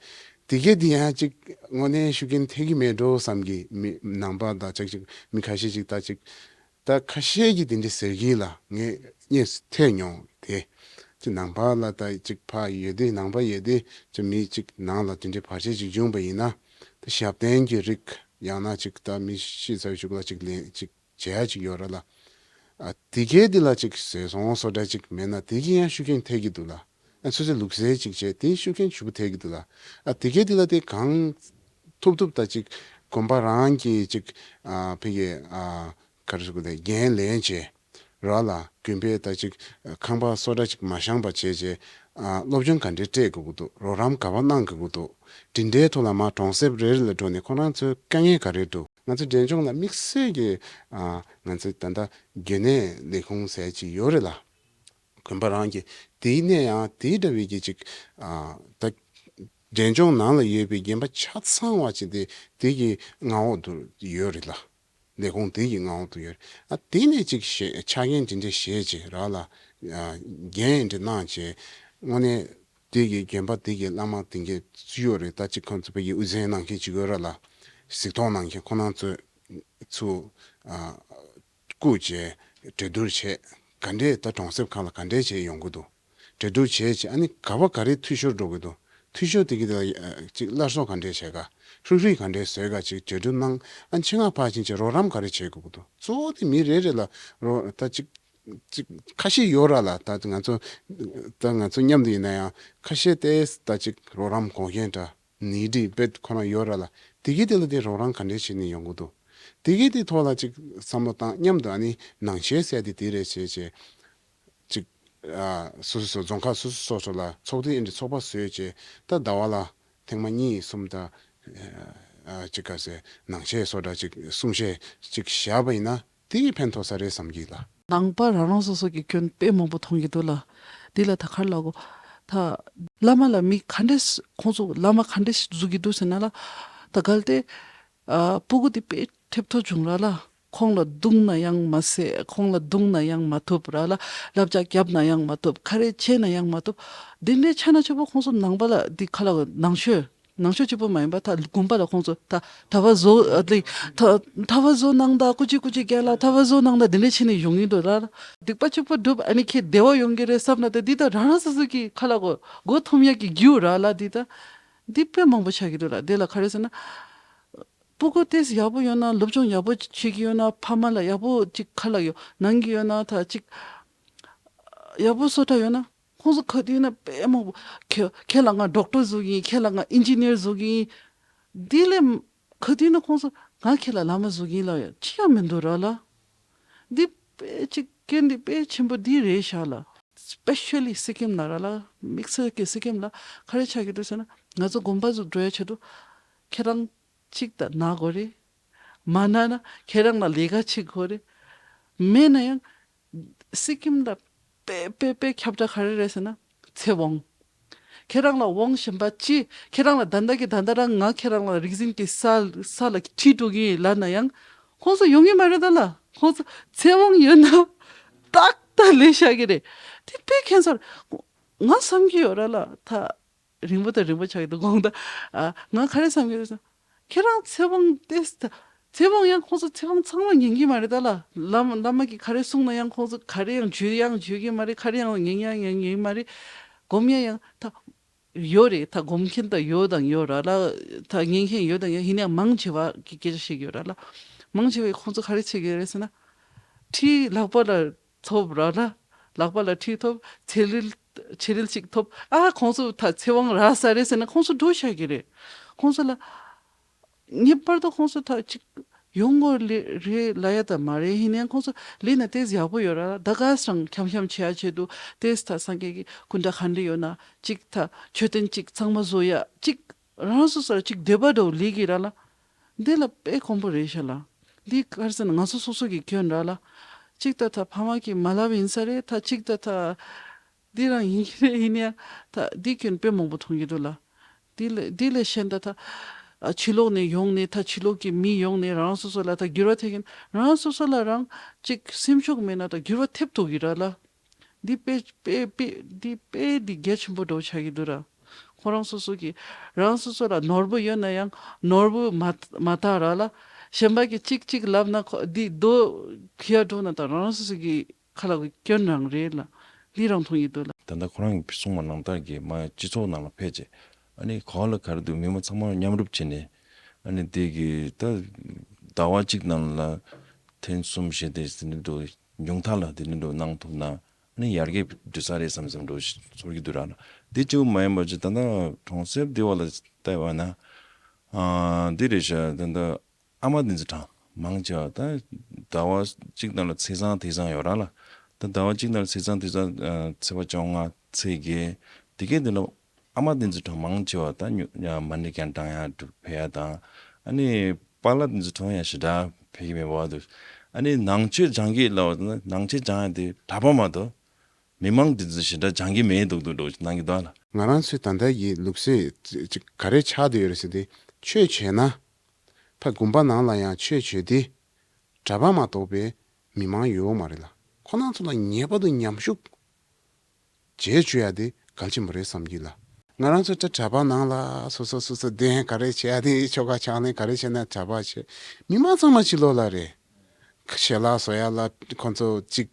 དེ་གས་དེ་ཡང་ཅིག་དངོས་གནས་ཤུགས་རྐྱེན་ཐེབས་ཀྱི་མེད་འགྲོ་བསམ་གྱི། མི་ནང་པ་དང་ཅིག་ཅིག་མི་ཁ་ཤས་ཅིག་ད་ཅིག་ད་ཁ་ཤས་ཀྱིས་དེ་འདྲ་ཟེར་གྱི་ལ། ངས་སྙན་ཐོས་མྱོང་དེ། ཅིག་ནང་པ་ལ་ད་ཅིག་ཕ་ཡོད་དེ་ནང་པ་ཡོད་དེ་ཅིག་མི་ཅིག་ནང་ལ་དེ་འདྲའི་བར་ཆད་ཅིག་བྱུང་པ་ཡིན་ན། ད་ཞབས་བརྟན་གྱི་རིགས་ཡང་ན་ཅིག་ད་མི་ཤི་ཚར་བའི་གཞུག་གུ་ལ་ཅིག་ལེན་ཅིག་བྱེད་ཡ་ཅིག་ཡོད་རེད་ལ། ཨ་དེ་གས་དེ་ལ་ཅིག་བཟོད་སྲུང་སོ་འདྲ་ཅིག་མེད་ན་དེ་གིས་ཡང་ཤུགས་རྐྱེན་ཐེབས་ཀྱི་འདུག་ལ། ཨ་སོ་སོའི་ལུགས་སྲོལ་ཅིག་བྱས་དེ་ཤུགས་རྐྱེན་ཞེ་པོ་ཐེབས་ཀྱི་འདུག་ལ། ཨ་དེ་གས་དེ་ལ་དེ་གང་ཐུབ་ཐུབ་ད་ཅིག་དགོན་པ་རང་གི་ཅིག་ཨ་ཕ་གི་ཨ་ག་རེ་ཟེར་དགོས་རེད། འགན་ལེན་བྱས་ར་ལ། དགོན་པའི་ད་ཅིག་ཁང་པ་སོ་འདྲ་ཅིག་མ་བཞེངས་པ་བྱས་བྱས་ཨ་སློབ་སྦྱོང་ག་འདྲས་སྤྲད་དགོས་ཀྱི་འདུག་རོགས་རམ་ག་པར་གནང་དགོས་ཀྱི་འདུག་དེ་འདྲའི་ཐོག་ལ་མར་གྲོང་གསེབ་རེ་རེ་ལ་འགྲོ་ནས་ཁོ་རང་ཚོའི་དཀའ་ངལ་ག་རེ་འདུག་ང་ཚོ་འབྲས་ལྗོངས་ལ་དམིགས་བསལ་གྱི་ཨ་ང་ཚོ་ད་ལྟ་རྒྱུན་གནས་ལས་ཁུངས་ཟེར་ཅིག་ཡོད་རེད་ལ། དགོན་པ་རང་གི་དེའི་ནས་ཡང་དེའི་འདྲ་བའི་གི་ཅིག་ཨ་ད་འབྲས་ལྗོངས་ནང་ལ་ཡོད་པའི་རྒན་པ་ཆ་ཚང་བ་ཅིག་དེ་དེ་གི་མངའ་འོག་ཏུ་ཡོད་རེད་ལ། ལས་ཁུངས་དེ་གི་མངའ་འོག་ཏུ་ཡོད་རེད། ཨ་དེ་ནས་ཅིག་བཤད་ཕྱག་འགན་དེ་འདྲ་བཞེས་བྱས་ར་ལ། ཨ་འགན་དེ་གནང་བྱས་དངོས་གནས་དེ་གི་རྒན་པ་དེ་གི་བླ་མ་དེ་གི་ཚུད་ཡོད་རེད། ད་ཅིག་ཁོང་ཚོ་ཕ་གི་དབུ་འཛིན་གནང་མཁན་ཅིག་ཡོད་ར་ལ། གཟིགས་རྟོག་གནང་མཁན་ཁོ་རང་ཚོ་ཚུར་ཨ་བསྐུར་བྱས་གྲོས་བསྡུར་བྱས། ག་འདྲས་ད་གྲོང་གསེབ་ཁག་ལ་ག་འདྲས་བྱས་ཡོང་གི་འདུག་གྲོས་བསྡུར་བྱས་བྱས་ཨ་ནི་ག་བ་ག་རེ་འཐུས་ཤོར་འགྲོ་གི་འདུག་འཐུས་ཤོར་དེ་གི་དེ་ལ་ཨ་ཅིག་སླར་གསོ་ག་འདྲས་བྱས་ག་ཧྲུག་ཧྲིག་ག་འདྲས་བཟོས་ག་ཅིག་གྲོས་བསྡུར་གནང་། ཨ་ནི་ཆེད་མངགས་ཕར་ཕྱིན་བྱས་རོགས་རམ་ག་རེ་བྱེད་དགོས་ཀྱི་འདུག་གཙོ་བོ་དེ་མི་རེ་རེ་ལ་རོགས་ད་ཅིག་ཅིག་ཁ་ཤས་ཡོད་ར་ལ། ད་ང་ཚོ་ད་ང་ཚོ་མཉམ་དུ་ཡིན་ན་ཡང་ཁ་ཤས་དེ་ད་ཅིག་རོགས་རམ་དགོས་མཁན་འདྲ་ནི་འདྲི་དཔེ་ཁོ་རང་ཡོད་ར་ལ། དེ་གི་དེ་ལ་དེ་རོགས་རམ་ག་འདྲས་བྱས་ནས་ཡོང་གི་འདུག་དེ་གི་དེ་ཐོག་ལ་ཅིག་བསམ་བློ་བཏང་། མཉམ་དུ་ཨ་ནི་ནང་ཆོས་ཟེར་དེ་དེ་རེད་བྱས་བྱས། ཅིག་ཨ་སོ་སོ་སོ་རྫོང་ཁག་སོ་སོ་སོ་སོ་ལ་ཚོགས་སྡེ་ཨེ་འདྲ་ཚོགས་པ་བཟོས་བྱས། ད་ཟླ་བ་ལ་ཐེངས་མ་གཉིས་གསུམ་ད་ཨ་ཅིག་ག་ཟེར་ནང་ཆོས་སོ་འདྲ་ཅིག་གསུང་བཤད་ཅིག་བཞག་པ་ཡིན་ན་དེ་ཡིས་ཕན་ཐོགས་ས་རེད་བསམ་གྱི་ལ། ནང་པ་རང་རང་སོ་སོ་གི་སྐྱོན་དཔེ་མང་པོ་མཐོང་གི་འདུག་ལ། འདི་ལ་ད་ག་རེ་ལབ་དགོས། ད་བླ་མ་ལ་མི་ག་འདྲས་ཁོང་ཚོ་བླ་མ་ག་འདྲས་བཟོ་གི་འདུག་ཟེར་ན་ལ། ད་གལ་ཏེ་ཨ་སྤུ་གུ་དེ་དཔེ་ཐེབས་ཐོ་བྱུང་ར་ལ། ཁོང་ལ་བརྡུངས་ན་ཡང་མ་བསད། ཁོང་ལ་བརྡུངས་ན་ཡང་མ་ཐུབ་ར་ལ། བསླབ་བྱ་བརྒྱབ་ན་ཡང་མ་ཐུབ། ག་རེ་བྱས་ན་ཡང་མ་ཐུབ། འདི་འདྲའི་ཆ་ན་ཆེ་པོ་ཁོང་ཚོ་ནང་པ་ལ་འདི་ཁ་ལ་ནང་ཆོས་ནང་ཆོས་གཅིག་པོ་མ་ཡིན་པ་ད་དགོན་པ་ལ་ཁོང་ཚོ་ད་གྲྭ་པ་བཟོ་ཨ་ལི་ད་གྲྭ་པ་བཟོ་གནང་ད། སྐུ་མཁྱེན་སྐུ་མཁྱེན་རྒན་ལགས་གྲྭ་པ་བཟོ་གནང་ད། འདི་འདྲའི་ཆ་ནས་ཡོང་གི་འདུག་ར་ལ། སྡིག་པ་གཅིག་པོ་སྒྲུབ་ཨ་ནི་ཁྱེད་བདེ་བ་ཡོང་གི་རེད་བསམ་ན་ད་འདི་ད་རང་རང་སོ་སོ་གི་ཁ་ལ་གོ་མགོ་འཐོམ་ཡག་གི་རྒྱུ་ར་ལ། འདི་ད་འདི་དཔེ་མང་པོ་ཆགས་ཀྱི་འདུག་ལ། དེ་ལ་ག་རེ་ཟེར་ན། སྤུ་གུ་ཏོག་ཙམ་ཡག་པོ་ཡོད་ན། སློབ་སྦྱོང་ཡག་པོ་བྱེད་ཀྱི་ཡོད་ན། ཕ་མ་ལ་ཡག་པོ་ཅིག་ཁ་ལ་ཡོད་གནང་གི་ཡོད་ན། ད་ཅིག་ཡག་པོ་བཟོ་གྲྭ་ཡོད་ན། ཁོང་ཚོ་ག་དུས་ན་དཔེ་མང་པོ་ཁྱེད་ཁྱེད་ལ་ང་ཌོག་ཊར་བཟོ་གི་ཡིན། ཁྱེད་ལ་ང་ཨིན་ཇི་ནི་ཡར་བཟོ་གི་ཡིན། འདི་ལས་ག་དུས་ན་ཁོང་ཚོ་ང་ཁྱེད་ལ་བླ་མ་བཟོ་གི་ཡིན་ལབ་ཡ་ཅི་ཡང་མི་འདུག་ར་ལ། འདི་དཔེ་ཅིག་སྐྱོན་འདི་དཔེ་ཆེན་པོ་འདི་རེད་ཤག་ལ། སི་པེ་ཤ་ལི་སི་ཀིམ་ལ་ར་ལ། དམིགས་བསལ་གྱི་སི་ཀིམ་ལ་ག་རེ་ཆགས་ཀྱི་འདུག་ཟེར་ན། ང་ཚོ་དགོན་པ་ཚོ་འགྲོ་ཡ་ཆེད་དུ་ཁྱེད་རང་གཅིག་ད་ན་དགོས་རེད། མ་ན་ན་ཁྱེད་རང་ལ་ལས་ཀ་བྱེད་དགོས་རེད། མེད་ན་ཡང་སི་ཀིམ་ལ་དཔེ་དཔེ་དཔེ་ཁྱབ་བསྒྲགས་ག་རེ་རེད་ཟེར་ན། ཚེ་དབང་། ཁྱེད་རང་ལ་དབང་གཞན་པ་ཅི། ཁྱེད་རང་ལ་ད་ལྟ་གི་ད་ལྟ་རང་ང་ཁྱེད་རང་ལ་རིག་འཛིན་གྱི་ས་ས་ལ་ཁྲིད་འགྲོ་གི་ཡིན་ལབ་ན་ཡང་ཁོང་ཚོ་ཡོང་གི་མ་རེད་ད་ལ། ཁོང་ཚོ་ཚེ་དབང་ཡོད་ན་ཏག་ཏག་ལས་བཞག་གི་རེད། དེ་དཔེ་ཁྱད་མཚར། ང་བསམ་གྱི་ཡོད་ར་ལ། ད་རིང་པོ་དང་རིང་པོ་ཆགས་ཀྱི་འདུག་དགོངས་དག་ཨ། ང་ག་རེ་བསམ་གྱི་རེད་ཟེར་ན། ཁྱེད་རང་ཚེ་དབང་ཏེ་ད། ཚེ་དབང་ཡང་ཁོང་ཚོ་ཚེ་དབང་ཚང་མ་ཉན་གྱི་མ་རེད་ད་ལ། བླ་མ་བླ་མ་གིས་ག་རེ་གསུངས་ན་ཡང་ཁོང་ཚོ་ག་རེ་ཡང་བརྗོད་ཡང་བརྗོད་ཀྱི་མ་རེད། ག་རེ་ཡང་ཉན་ཡང་ཉན་ཉན་གྱི་མ་རེད། སྒོམ་ཡང་ཡང་ད་ཡོད་རེད། ད་སྒོམ་མཁན་ད་ཡོད་དང་ཡོད་ར་ལ། ད་ཉན་མཁན་ཡོད་དང་ཡོད། ཡིན་ཡང་མང་ཆེ་བ་གི་སྐད་ཆ་བཤད་ཀྱི་ཡོད་ར་ལ། མང་ཆེ་བས་ཁོང་ཚོ་ག་རེ་བྱེད་ཀྱི་རེད་ཟེར་ན། ཁྲིད་ལག་པ་ལ་ཐོབ་ར་ལ། ལག་པ་ལ་ཁྲིད་ཐོབ། ཚེ་རིལ་ཚེ་རིལ་ཅིག་ཐོབ། ཨ་ཁོང་ཚོ་ད་ཚེ་དབང་རག་ས་རེད་ཟེར་ན་ཁོང་ཚོ་འགྲོ་བཞག་གི་རེད། ཁོང་ཚོ་ལ་ངེས་པར་དུ་ཁོང་ཚོ་ད་ཅིག་ཡོང་དགོས་ལེ་རེད་ལབ་ཡ་ད་མ་རེད། ཡིན་ནའང་ཁོང་ཚོ་ལས་ན་ཏོག་ཙམ་ཡག་པོ་ཡོད་ར། ད་ག་སང་འཁྱམ་འཁྱམ་བྱེད་ཡ་ཆེད་དུ་ཏོག་ཙམ་ད་སངས་རྒྱས་ཀྱི་སྐུ་འདྲ་ག་འདྲ་ཡོད་ན་ཅིག་ད་མཆོད་རྟེན་ཅིག་གཙང་མ་བཟོ་ཡ་ཅིག་རང་སོ་སོར་ཅིག་འདོད་པ་འདྲ་བོ་ལས་ཀྱི་ར་ལ། འདི་ལ་དཔེ་དཀོན་པོ་རེད་ཤག་ལ། འདི་ག་རེ་ཟེར་ན་ང་ཚོ་སོ་སོ་གི་སྐྱོན་ར་ལ། གཅིག་ད་ད་ཕ་མ་གི་མ་ལབ་ཡིན་ས་རེད། ད་གཅིག་ད་ད་འདི་རང་ཡིན་གྱི་རེད། ཡིན་ཡང་ད་འདི་སྐྱོན་དཔེ་མང་པོ་མཐོང་གི་འདུག་ལ། འདི་ལས་འདི་ལས་གཞན་ད་ད་ཨ་ཕྱི་ལོགས་ནས་ཡོང་ནས་ད་ཕྱི་ལོགས་ཀྱི་མི་ཡོང་ནས་རང་སོ་སོ་ལ་ད་འགྱུར་བ་ཐེབས་ཀྱིན་རང་སོ་སོ་ལ་རང་གཅིག་སེམས་ཤུགས་མེད་ན་ད་འགྱུར་བ་ཐེབས་ཐུབ་ཀྱི་ར་ལ། འདི་དཔེ་དཔེ་དཔེ་འདི་དཔེ་འདི་གལ་ཆེན་པོ་འདྲ་བོ་ཆགས་ཀྱི་འདུག་ར། ཁོ་རང་སོ་སོ་གི་རང་སོ་སོ་ལ་ནོར་བུ་ཡོད་ན་ཡང་ནོར་བུ་མ་མ་དག་ར་ལ། གཞན་པ་གི་གཅིག་གཅིག་ལབ་ན་ཁོ་འདི་རྡོ་གི་ཡ་འགྲོ་ན་ད་རང་སོ་སོ་གི་ཁ་ལ་གི་སྐྱོན་རང་རེད་ལ། འདི་རང་མཐོང་ཡི་འདུག་ལ། ད་ལྟ་ཁོ་རང་གིས་གསུངས་པ་ནང་ལྟར་གྱི་མ་སྤྱི་ཚོགས་ནང་ལ་ཕེབས་རྗེས་ཨ་ནི་ག་བ་ལ་ག་རེ་འདུག་མི་མང་ཚང་མ་མཉམ་རུབ་བྱས་ནས་ཨ་ནི་དེ་གི་ད་ཟླ་བ་གཅིག་ནང་ལ་ཐེངས་གསུམ་བཞི་དེ་ཟིན་འདུག་ཉུང་མཐའ་ལ་དེ་འདྲ་འགྲོ་གནང་ཐུབ་ན་ཨ་ནི་ཡར་རྒྱས་འགྲོ་ས་རེད་བསམ་བསམ་འགྲོ་ཚོར་གྱི་འདུག་ར་ལ། དེ་གཅིག་པུ་མ་ཡིན་པ་ཅིག་ད་ལྟ་གྲོང་གསེབ་སྡེ་བ་ལ་བལྟས་པ་ན་ཨ་འདི་རེད་ཤག་ད་ལྟ་ཨ་མ་བསྟན་འཛིན་གྲངས་མང་ཆེ་བ་ད་ཟླ་བ་གཅིག་ནང་ལ་ཚེས་བཟང་དེ་བཟང་ཡོད་ར་ལ། ད་ཟླ་བ་གཅིག་ནང་ལ་ཚེས་བཟང་དེ་བཟང་ཚེས་པ་བཅོ་ལྔ་ཚེས་བརྒྱད་དེ་གའི་དེ་ལ་ཨ་མ་བསྟན་འཛིན་གྲངས་མང་ཆེ་བ་ད་ཉུ་མ་ཎི་བགྱང་བགྱང་ཡ་འགྲོ་ཕེབས་ཡ་དང་ཨ་ནི་པཱ་ལགས་དེ་ཚོ་གྲོངས་ཡ་ཞེ་དྲག་ཕེབས་ཀྱི་མེད་པ་འདུག་ཨ་ནི་ནང་ཆོས་སྦྱང་གི་ལབ་པ་དང་ནང་ཆོས་སྦྱང་ཡ་དེ་གྲྭ་པ་མ་གཏོགས་མི་མང་དེ་ཚོ་ཞེ་དྲག་སྦྱང་གི་མེད་འདུག་འདུག་འདུག་གནང་གི་འདུག་ཨ་ལ། ང་རང་ཚོའི་ད་ལྟ་ཡི་ལུགས་སྲོལ་ཅིག་ག་རེ་ཆགས་བསྡད་ཡོད་རེད་ཟེར་དུས་ཆོས་བྱས་ན་ཕ་དགོན་པ་ནང་ལ་ཡང་ཆོས་བྱས་ཏེ་གྲྭ་པ་མ་གཏོགས་པའི་མི་མང་ཡོད་མ་རེད་ལ། ཁོ་རང་ཚོ་ལ་ངེས་པར་དུ་ཉམས་ཞུགས་རྗེས་བཅུག་ཡ་དེ་གལ་ཆེན་པོ་རེད་བསམ་གྱི་ལ། ང་རང་ཚོ་ད་གྲྭ་པ་ནང་ལ་སོ་སོ་སོ་སོ་གདན་ག་རེ་བྱེད་ཡ་དེ་ཆོ་ག་ཕྱག་ལེན་ག་རེ་བྱེད་ན་གྲྭ་པ་བྱེད། མི་མང་ཚང་མ་ཕྱི་ལོགས་ལ་རེད། ཞལ་ལག་བཟོ་ཡ་ལ་ཁོ་ཚོ་གཅིག་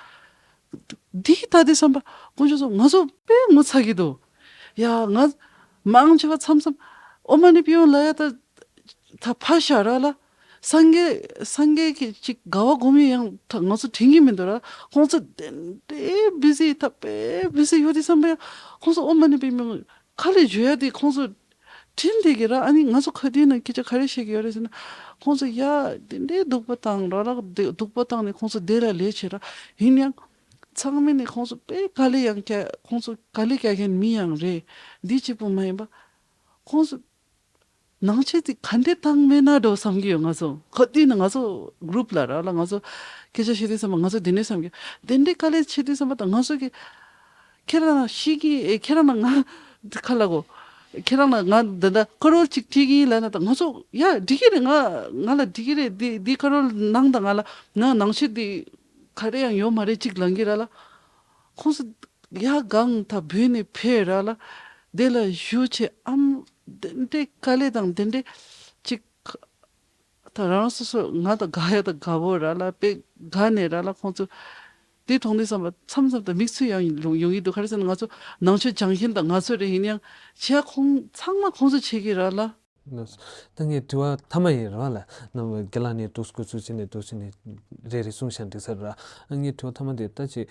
འདི་ལྟ་དུས་བསམ་པ་དཀོན་མཆོག་གསུམ་ང་ཚོ་དཔེ་ངོ་ཚ་གི་འདུག་ཡ་ང་མང་ཆེ་བ་མཚམས་མཚམས་ཨོཾ་མ་ཎི་པི་ཝང་ལབ་ཡ་ད་ད་ཕར་བཞག་ར་ལ། སངས་རྒྱས་སངས་རྒྱས་ཀྱི་ཅིག་དགའ་བ་སྒོམ་ཡས་ཡང་ད་ང་ཚོ་དྲན་གྱི་མི་འདུག་ར། ཁོང་ཚོ་དེ་འདྲའི་བི་ཟི་ད་དཔེ་བི་ཟི་ཡོད་དུས་བསམ་པ་ཡང་ཁོང་ཚོ་ཨོཾ་མ་ཎི་པི་ཝང་ཁ་ལས་བརྗོད་ཡ་དེ་ཁོང་ཚོ་དྲན་བསྡད་ཀྱི་ར། ཨ་ནི་ང་ཚོ་ཁ་ཐུག་ནས་སྐད་ཆ་ག་རེ་བཤད་ཀྱི་ཡོད་རེད་ཟེར་ན། ཁོང་ཚོ་ཡ་དེ་འདྲའི་སྡུག་པ་བཏང་ར་ལ་སྡུག་པ་བཏང་ནས་ཁོང་ཚོ་བདེ་ལ་ལས་བྱེད་ར། ཡིན་ཡང་ཚང་མས་ནས་ཁོང་ཚོ་དཔེ་དཀའ་ལས་ཡང་བཀལ། ཁོང་ཚོ་དཀའ་ལས་བཀལ་མཁན་མི་ཡང་རེད། འདི་གཅིག་པུ་མ་ཡིན་པ་ཁོང་ཚོ་ནང་ཆོས་དེ་ག་འདྲས་བཏང་མེད་ན་འགྲོ་བསམ་གྱི་ཡོད། ང་ཚོ་ཁ་ཐུག་ནས་ང་ཚོ་གུ་རུབ་ལ་ར་ལ་ང་ཚོ་སྐད་ཆ་བཤད་དུས་བསམ་པ་ང་ཚོ་དེ་འདྲས་བསམ་གྱི་དེ་འདྲས་དཀའ་ལས་བྱེད་དུས་བསམ་པ་དང་ང་ཚོ་གི་ཁྱེད་རང་ཤི་གི་ཨེ་ཁྱེད་རང་ང་ཁ་ལ་གོ་ཁྱེད་རང་ལ་ང་འདི་འདྲ་ཀ་རོལ་གཅིག་བྲིས་གི་ལབ་ན་ད་ང་ཚོ་ཡ་འགྲིག་གི་རེད། ང་ང་ལ་འགྲིག་གི་རེད། འདི་འདི་ཀ་རོལ་ནང་ད་ང་ལ་ང་ནང་ཆོས་འདི་ག་རེ་ཡང་ཡོད་མ་རེད་གཅིག་ལབ་གི་ར་ལ། ཁོང་ཚོ་ཡ་གང་ད་བོད་ནས་ཕེབས་ར་ལ་དེ་ལ་བཞུགས་བྱས་ཨམ་དེ་འདྲའི་དཀའ་ལས་དང་དེ་འདྲའི་ཅིག་ད་རང་སོ་སོ་ང་ད་དགའ་ཡ་ད་དགའ་བོ་ར་ལ་དཔེ་དགའ་ནས་ར་ལ་ཁོང་ཚོ་དེ་མཐོང་དུས་བསམ་པ་མཚམས་མཚམས་ད་མིག་ཆུ་ཡང་ཡོང་ཡོང་གི་འདུག་ག་རེ་ཟེར་ན་ང་ཚོ་ནང་ཆོས་སྦྱང་མཁན་ད་ང་ཚོ་རེད། ཡིན་ཡང་བྱས་ཁོང་ཚང་མ་ཁོང་ཚོ་བྱེད་ཀྱི་ར་ལ། ད་ངས་དྲི་བ་མཐའ་མ་ཡིན་ར་ལ། རྣམ་རྒན་ལགས་ནས་འདུག་སྐུ་ཚུལ་ཅི་ནས་འདུག་ཅི་ནས་རེ་རེ་གསུངས་བཞག་འགྲིག་ས་ར། ངས་དྲི་བ་མཐའ་མ་དེ་ད་ཅི།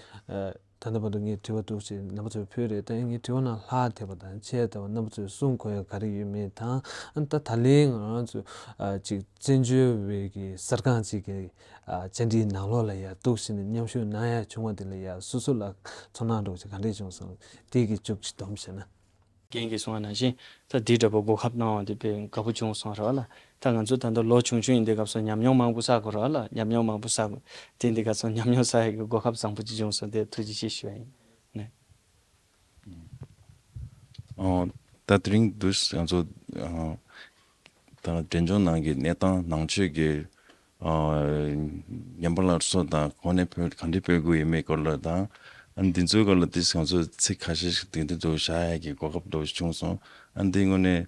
ད་ལྟ་བར་དུ་ངས་དྲི་བ་འདུག་ཅེས་རྣམ་པ་ཚོས་ཕུལ་རེད། ད་ངས་དྲི་བ་ནང་ལྷག་ཐེབས་པ་དང་ཆེ་ལྟ་བུ་རྣམ་པ་ཚོས་གསུང་དགོས་ཡ་ག་རེ་ཡོད་མེད་དང་། ཨ་ནི་ད་ད་ལན་ང་རང་ཚོས་ཨ་ཅིག་བཙན་བྱོལ་བའི་གི་གསར་ཁང་ཅིག་གི་ཨ་བཅར་འདྲིའི་ནང་ལོགས་ལ་ཡ་འདུག་ཟེར་ནས་མཉམ་ཞུགས་གནང་ཡ་བྱུང་བ་དེ་ལ་ཡ་སོ་སོ་ལ་ཚོར་སྣང་འདྲ་བོ་ཅིག་ག་འདྲས་བྱུང་སོང་། དེ་གི་བཅུག་ཅིག་སྡོམ་བྱས་ན། རྒན་གྱིས་གསུངས་པ་ནང་བཞིན་ད་འདི་འདྲ་པོ་གོ་སྐབས་གནང་བ་དེ་དཔེ་དགའ་པོ་བྱུང་སོང་ར་བ་ལ། ད་ང་ཚོ་ད་ལྟ་ལོ་ཆུང་ཆུང་ཡིན་དུས་སྐབས་སུ་ཉམས་མྱོང་མང་པོ་བསགས་དགོས་ར་བ་ལ། ཉམས་མྱོང་མང་པོ་བསགས་དགོས། དེ་འདི་ག་ཚོ་ཉམས་མྱོང་བསགས་ཡ་གི་གོ་སྐབས་བཟང་པོ་ཅིག་བྱུང་སོང་། དེ་ཐུགས་རྗེ་ཆེ་ཞུ་ཡ་ཡིན། ནས། ཨོ། ད་དེ་རིང་འདུག་ང་ཚོ་ཨ་ ད་འབྲས་ལྗོངས་ནང་གི་གནས་སྟངས་ནང་ཆོས་ཀྱི་ཨ་ཉམས་པ་སླར་གསོ་དང་གོང་ནས་སྤེལ་ག་འདྲ་སྤེལ་དགོས་ཡོད་མེད་སྐོར་ལ་དང་། ཨ་ནི་འདི་ཚོའི་སྐོར་ལ་ཏིས་ང་ཚོ་ཚིག་ཁ་ཤས་ཤིག་དེ་འདྲ་དུ་བཞག་ཡ་གི་གོ་སྐབས་འདྲ་བོ་ཞིག་བྱུང་སོང་། ཨ་ནི་འདི་དངོས་གནས་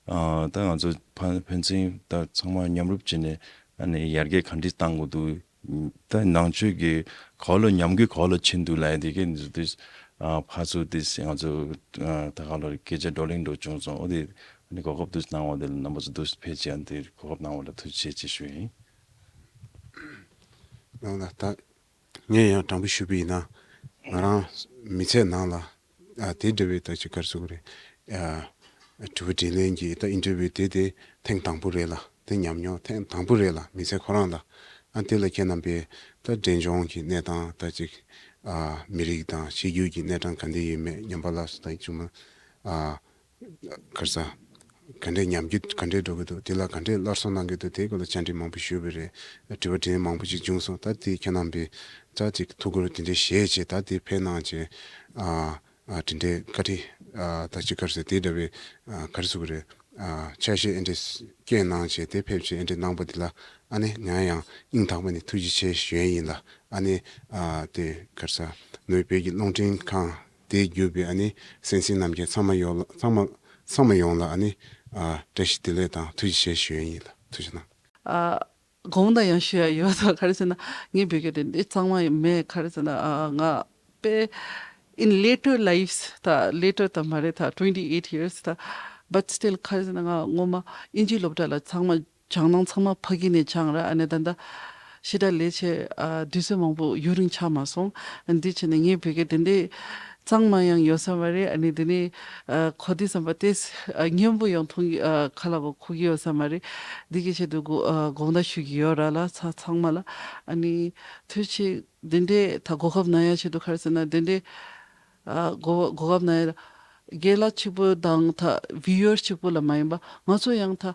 ཨ་ད་ང་ཚོ་ཕ་ཕན་ཚུན་ད་ཚང་མ་མཉམ་རུབ་བྱས་ནས་ཨ་ནི་ཡར་རྒྱས་ག་འདྲ་གཏང་དགོས་འདུག་ད་ནང་ཆོས་ཀྱི་གོ་ལ་ཉམས་རྒུད་གོ་ལ་ཕྱིན་འདུག་ལབ་ཡ་དེ་གའི་འདི་ཚོ་ཏིས་ཨ་ཕར་ཚུར་ཏིས་ང་ཚོ་ཨ་ད་ག་ལ་སྐད་ཆ་བགྲོ་གླེང་འདྲ་བོ་བྱུང་སོང་། འོ་དེ་ཨ་ནི་གོ་སྐབས་འདི་གནང་བ་དེ་ལ་རྣམ་པ་ཚོ་འདུག་ཕལ་ཆེར་ཨ་ནི་དེ་གོ་སྐབས་གནང་བ་ལ་ཐུགས་རྗེ་ཆེ་ཞུ་ཡིན། ལགས་ལགས། ད་ངས་ཡང་དྲང་པོ་ཞུས་པ་ཡིན་ན། ང་རང་མི་ཚེ་ནང་ལ་ཨ་དེ་འདྲ་བའི་ད་ཅིག་ག་རེ་ཟེར་དགོས་རེད། ཨ་དྲི་བ་དྲིས་ལན་གྱི་ད་ཨིན་ཊར་བིའུ་དེ་དེ་ཐེངས་དང་པོ་རེད་ལ། དེ་ཉམས་མྱོང་ཐེངས་དང་པོ་རེད་ལ། མི་ཚེ་ཁོ་རང་ལ། ཨ་དེ་ལ་ཁྱེད་རྣམ་པས་ད་འབྲས་ལྗོངས་ཀྱི་གནས་སྟངས་ད་ཅིག་ཨ་མི་རིགས་དང་གཤིས་རྒྱུད་ཀྱི་གནས་སྟངས་ག་འདྲ་ཡོད་མེད། ཉམས་པ་སླར་གསོ་དང་བཅུ་མ་ཨ་ག་རེ་ཟ། ག་འདྲའི་ཉམས་རྒུད་ག་འདྲའི་འགྲོ་གི་འདུག་དེ་ལ་ག་འདྲའི་སླར་གསོ་གནང་གི་འདུག་དེའི་སྐོར་ལ་བཅར་འདྲི་མང་པོ་ཞུས་པ་རེད། དྲི་བ་དྲིས་ལན་མང་པོ་ཞིག་བྱུང་སོང་། ད་དེ་ཁྱེད་རྣམ་པས་ད་ཅིག་ཐུགས་ཁུར་དེ་འདྲའི་བཞེས་བྱས། ད་དེ་ཕེབས་གནང་བྱས་ཨ་ཨ་དེ་འདྲའི་བཀའ་ཁྲིད་ཨ་ད་ཅིག་ག་རེ་ཟེར། དེ་འདྲ་བའི་ཨ་ག་རེ་ཟེར་དགོས་རེད། ཨ་ཆ་ཤས་ཨེ་འདྲའི་སྐྱོན་གནང་བྱས་དེ་ཕེབས་བྱས་ཨེ་འདྲའི་གནང་པ་དེ་ལ་ཨ་ནི་ང་ཡང་སྙིང་ཐག་པ་ནས་ཐུགས་རྗེ་ཆེ་ཞུ་ཡ་ཡིན་ལ། ཨ་ནི་ཨ་དེ་ག་རེ་ཟ། ནོར་བུ་བོད་ཀྱི་རླུང་འཕྲིན་ཁང་དེ་བརྒྱུད་པའི་ཨ་ནི་གསན་གཟིགས་རྣམ་མཁན་ཚང་མ་ཡོངས་ལ་ཚང་མ་ཚང་མ་ཡོངས་ལ་ཨ་ནི་ཨ་བཀྲ་ཤིས་བདེ་ལེགས་དང་ཐུགས་རྗེ་ཆེ་ཞུ་ཡ་ཡིན་ལ། ཐུགས་རྗེ་གནང་། ཨ་དགོངས་དག་ཡང་ཞུ་ཡ་ཡོད་ད། ག་རེ་ཟེར་ན་ངའི་བོད་སྐད་དེ་འདི་གཙང་མ་མེད། ག་རེ་ཟེར་ན་ཨ་ང་དཔེ་in later lives ད་later ད་མ་རེད་ད། twenty eight years ད། But still ག་རེ་ཟེར་ན་ང་ངོ་མ་དབྱིན་ཇིའི་སློབ་གྲྭ་ལ་ཚང་མ་སྦྱང་ནང་ཚང་མ་ཕ་གི་ནས་སྦྱངས་ར། ཨ་ནི་ད་ལྟ་ཞེ་དྲག་ལས་བྱེད་ཨ་དུས་ཚོད་མང་པོ་ཡུན་རིང་ཆགས་མ་སོང་། ཨ་འདི་བྱས་ནས་ངའི་བོད་སྐད་དེ་འདྲའི་གཙང་མ་ཡང་ཡོད་ས་མ་རེད། ཨ་ནི་དེ་ནས་ཨ་གོ་དུས་ཙམ་པ་དེ་ཨ་སྙན་པོ་ཡང་མཐོང་གི་ཨ་ཁ་ལ་བ་གོ་གི་ཡོད་ས་མ་རེད། འདི་གི་ཆེད་དུ་གོ་ཨ་དགོངས་དག་ཞུ་གི་ཡོད་ར་ལ། ཚ་ཚང་མ་ལ་ཨ་ནི་ཐུགས་རྗེ་ཆེ། དེ་འདྲའི་ད་གོ་སྐབས་གནང་ཡ་ཆེད་དུ་ག་རེ་ཟེར་ན་དེ་འདྲའི་ཨ་གོ་གོ་སྐབས་གནང་ཡ་ལ་རྒན་ལགས་གཅིག་པོ་དང་ད་བིའུ་ཨར་གཅིག་པོ་ལ་མ་ཡིན་པ་ང་ཚོ་ཡང་ད་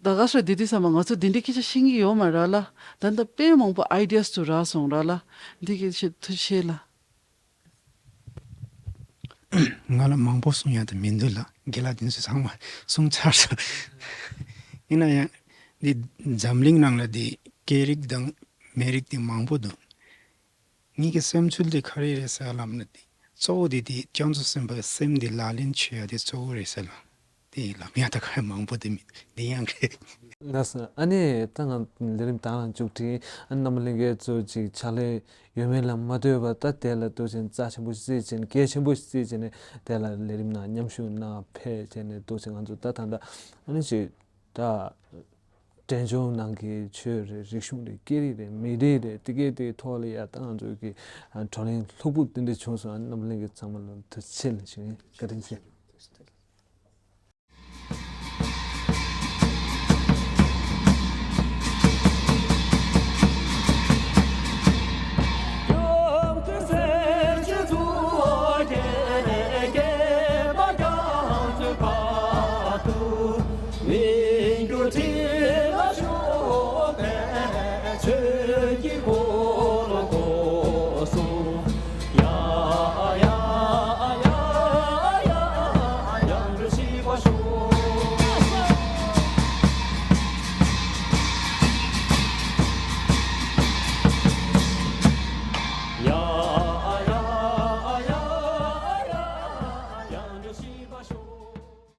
ད་ག་སོ་དེ་དུས་ཙམ་པ་ང་ཚོ་དེ་འདྲའི་སྐད་ཆ་ཤེས་ཀྱི་ཡོད་མ་རེད་ལ། ད་ལྟ་དཔེ་མང་པོ་ཨའི་ཌི་ཡ་སི་དུ་རག་སོང་ར་ལ། འདི་གི་ཆེད་ཐུགས་རྗེ་ཆེ་ལ། ང་ལ་མང་པོ་གསུང་ཡ་དེ་མི་འདུག་ལ། རྒན་ལགས་དེ་ཚོ་ཚང་མ་གསུང་ཚར་སོང་། ཡིན་ན་ཡང་འདི་འཛམ་གླིང་ནང་ལ་འདི་སྐད་རིགས་དང་མི་རིགས་དེ་མང་པོ་འདུག་ངེད་ཀྱི་བསམ་ཚུལ་དེ་ག་རེ་རེད་ཟེར་ལབ་ན། དེ་གཙོ་བོ་དེ་དེ་སྐྱབས་མགོན་སེམས་དཔའི་སེམས་དེ་ལག་ལེན་བྱེད་ཡ་དེ་གཙོ་བོ་རེད་ཟེར་ལ། དེ་ལབ་ཡ་ད་ག་མང་པོ་དེ་མི་འདི་ཡང་རེད། ལགས་སོ། ཨ་ནི་ད་ང་ལས་རིམ་དང་ལ་མཇུག་སྒྲིལ། ཨ་ནི་རྣམ་པ་ལྷན་རྒྱས་ཚོ་ཅིག་ཕྱག་ལས་ཡོད་མེད་ལ་མ་ལྟོས་པར་ད་དེ་ལ་འདུག་ཅིང་རྩ་ཆེན་པོ་ཞིག་བརྩིས་ཅིང་གལ་ཆེན་པོ་ཞིག་བརྩིས་ཅིང་ནས་དེ་ལ་ལས་རིམ་ནང་མཉམ་ཞུགས་གནང་ཕེབས་བྱས་ནས་འདུག་ཅིང་ང་ཚོ་ད་ད་ལྟ་ཨ་ནི་ཅིག་ད་འབྲས་ལྗོངས་ནང་གི་ཆོས་རེད། རིག་གཞུང་རེད། སྐད་རིགས་རེད། མི་རིགས་རེད། དེ་གའི་དེའི་ཐོག་ལ་ཡ་ད་ང་ཚོ་གི་བགྲོ་གླེང་ལྷུག་པོ་དེ་འདྲ་བྱུང་སོང་། ཨ་ནི་རྣམ་པ་ལྷན་རྒྱས་ཚང་མ་ལ་ཐུགས་རྗེ་ཆེ་ལ་ཞུ་ཡིན། བཀའ་དྲིན་ཆེ།